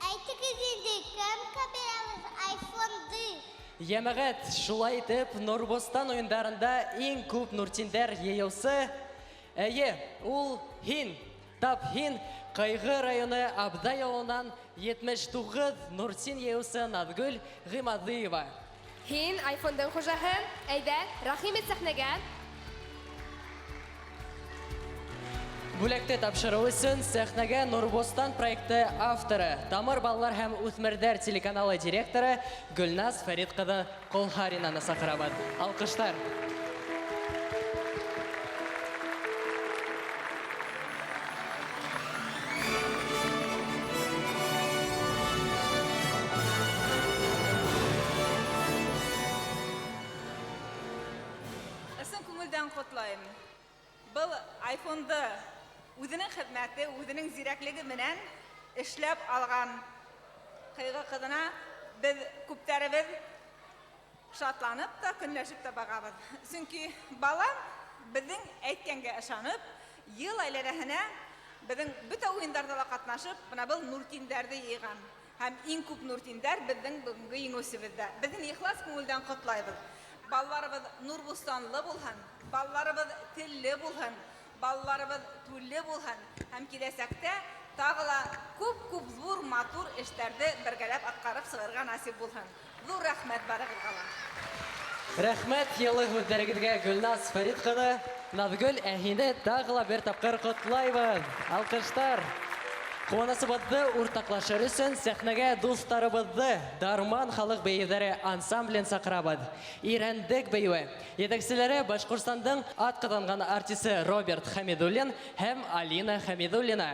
Speaker 19: Әйтегеҙ инде, кемгә бирәбеҙ айфонды?
Speaker 4: Йәмәғәт, шулай итеп, Нурбостан уйындарында иң күп нуртиндәр йыйыусы, әйе, ул һин, тап һин, Ҡыйғы районы Абҙай ауылынан 79 нуртин йыйыусы Наҙгөл Ғимаҙиева.
Speaker 5: Һин айфондың хужаһы. Әйҙә, рәхим ит сәхнәгә.
Speaker 4: Бүләкте тапшырыу өсөн сәхнәгә Нурбостан проекты авторы, Тамыр балалар һәм үҫмерҙәр телеканалы директоры Гөлназ Фәрит ҡыҙы Ҡолһаринаны саҡырабыҙ. Алҡыштар.
Speaker 27: Ысын күңелдән ҡотлайым. Был айфонды үҙенең хеҙмәте, үҙенең зирәклеге менән эшләп алған Ҡыйғы ҡыҙына беҙ күптәребеҙ шатланып та, көнләшеп тә бағабыҙ. Сөнки бала беҙҙең әйткәнгә ышанып, йыл әйләнәһенә беҙҙең бөтә уйындарҙа ла ҡатнашып, бына был нуртиндәрҙе йыйған. Һәм иң күп нуртиндәр беҙҙең бөгөнгө еңеүсебеҙҙә. Беҙҙең ихлас күңелдән ҡотлайбыҙ. Балаларыбыҙ нурбустанлы булһын, балаларыбыҙ телле булһын, балаларыбыҙ түлле булһын һәм киләсәктә тағы ла күп-күп ҙур матур эштәрҙе бергәләп атҡарып сығырға насип булһын. Ҙур рәхмәт барығыҙға ла.
Speaker 4: Рәхмәт йылы һүҙҙәрегеҙгә, Гөлназ Фәрит ҡыҙы. Наҙгөл, ә һине тағы ла бер тапҡыр ҡотлайбыҙ. Алҡыштар. Ҡыуанысыбыҙҙы уртаҡлашыр өсөн сәхнәгә дуҫтарыбыҙҙы Дарман халыҡ бейеүҙәре ансамблен саҡырабыҙ. Ирәндек бейеүе. Етәкселәре Башҡортостандың атҡаҙанған артисы Роберт Хәмидуллин һәм Алина Хәмидуллина.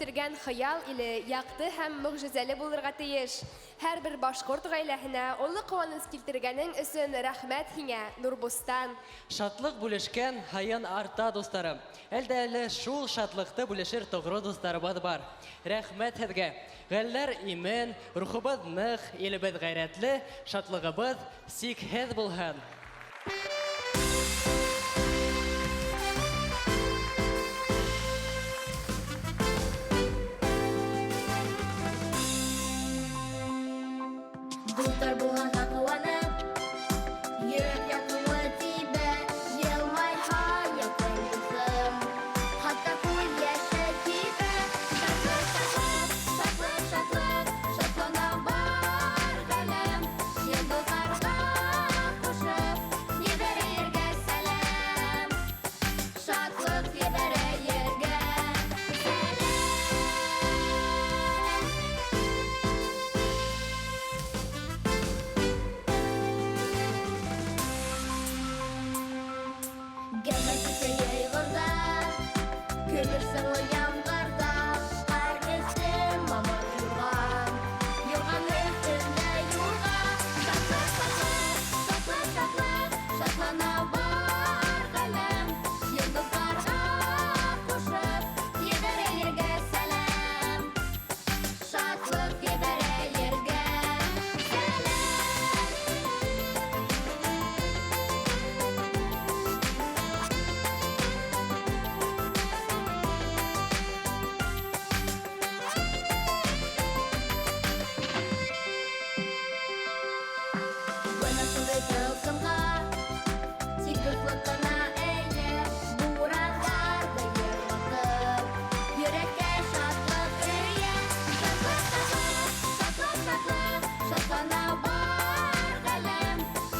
Speaker 5: үҫтергән хыял иле яҡты һәм мөғжизәле булырға тейеш. Һәр бер башҡорт ғаиләһенә оло ҡыуаныс килтергәнең өсөн рәхмәт һиңә, Нурбустан.
Speaker 4: Шатлыҡ бүлешкән һайын арта, дуҫтарым. Әлдә әле шул шатлыҡты бүлешер тоғро дуҫтарыбыҙ бар. Рәхмәт һеҙгә. Ғәлләр имен, рухыбыҙ ныҡ, илебеҙ ғәйрәтле, шатлығыбыҙ сикһеҙ булһын.
Speaker 6: Дуҫтар булғанға ҡыуанып, йөрәк ялҡыны тибә, йылмайһа яҡын дуҫым, хатта күҙ йәше кибә. Шатлыҡ, шатлыҡ, шатлыҡ, шатлыҡ, шатлана бар ғаләм, йондоҙҙарға ҡушып, ебәрә ергә сәләм. Шатлыҡ ебәрә ергә сәләм. Гәмә кисә йәйғорҙа, көмөш сыңлы ямғырҙа, ҡар өҫтө мамыҡ юрған, юрған өҫтөндә юрға. Шатлыҡ, шатлыҡ, шатлыҡ, шатлыҡ, шатлана бар ғаләм, йондоҙҙарға ҡушып, ебәрә ергә сәләм. Шатлыҡ ебәрә ергә сәләм. Бына шундай тылсымға тик дуҫлыҡ ҡына эйә, бурандарҙы йырлатып, йөрәккә шатлыҡ өйә. Шатлыҡ, шатлыҡ, шатлыҡ, шатлыҡ, шатлана бар ғаләм,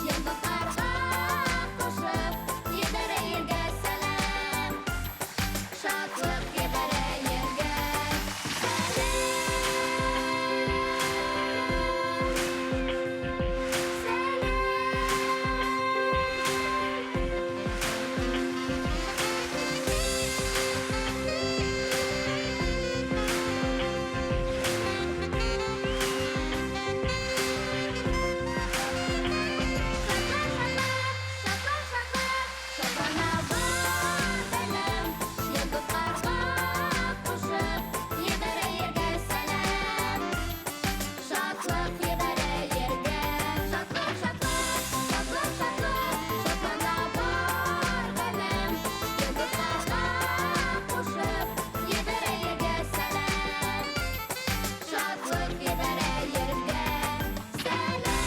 Speaker 6: йондоҙҙарға ҡушып, ебәрә ергә сәләм. Шатлыҡ ебәрә ергә сәләм. Шатлыҡ, шатлыҡ, шатлана бар ғаләм, йондоҙҙарға ҡушып, ебәрә ергә сәләм. Шатлыҡ ебәрә ергә. Шатлыҡ, шатлыҡ, шатлыҡ, шатлыҡ, шатлана бар ғаләм, йондоҙҙарға ҡушып, ебәрә ергә сәләм. Шатлыҡ ебәрә ергә сәләм.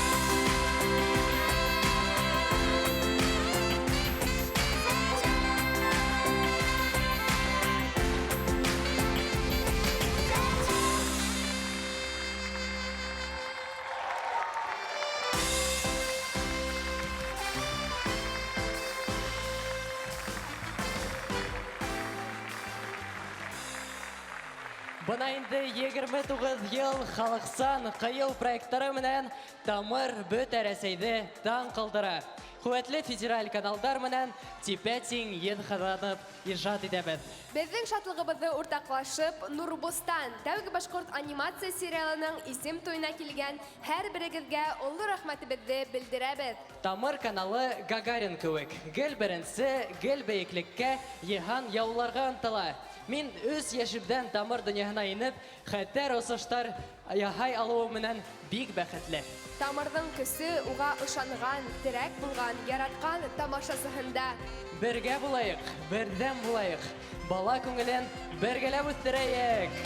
Speaker 4: Бына инде 29 йыл халыҡсан ҡыйыу проекттары менән Тамыр бөтә Рәсәйҙе таң ҡалдыра. Ҡеүәтле федераль каналдар менән типә-тиң йөҙ ҡаҙанып ижад итәбеҙ.
Speaker 5: Беҙҙең шатлығыбыҙҙы уртаҡлашып, Нурбустан тәүге башҡорт анимация сериалының исем туйына килгән һәр берегеҙгә оло рәхмәтебеҙҙе белдерәбеҙ.
Speaker 4: Тамыр каналы Гагарин кеүек. Гел беренсе, гел бейеклеккә, йыһан яуларға ынтыла. Мин өс йәшемдән Тамыр донъяһына инеп, хәтәр осоштар яһай алыуы менән бик бәхетле.
Speaker 5: Тамырҙың көсө уға ышанған, терәк булған, яратҡан тамашасыһында.
Speaker 4: Бергә булайыҡ, берҙәм булайыҡ. Бала күңелен бергәләп үҫтерәйек.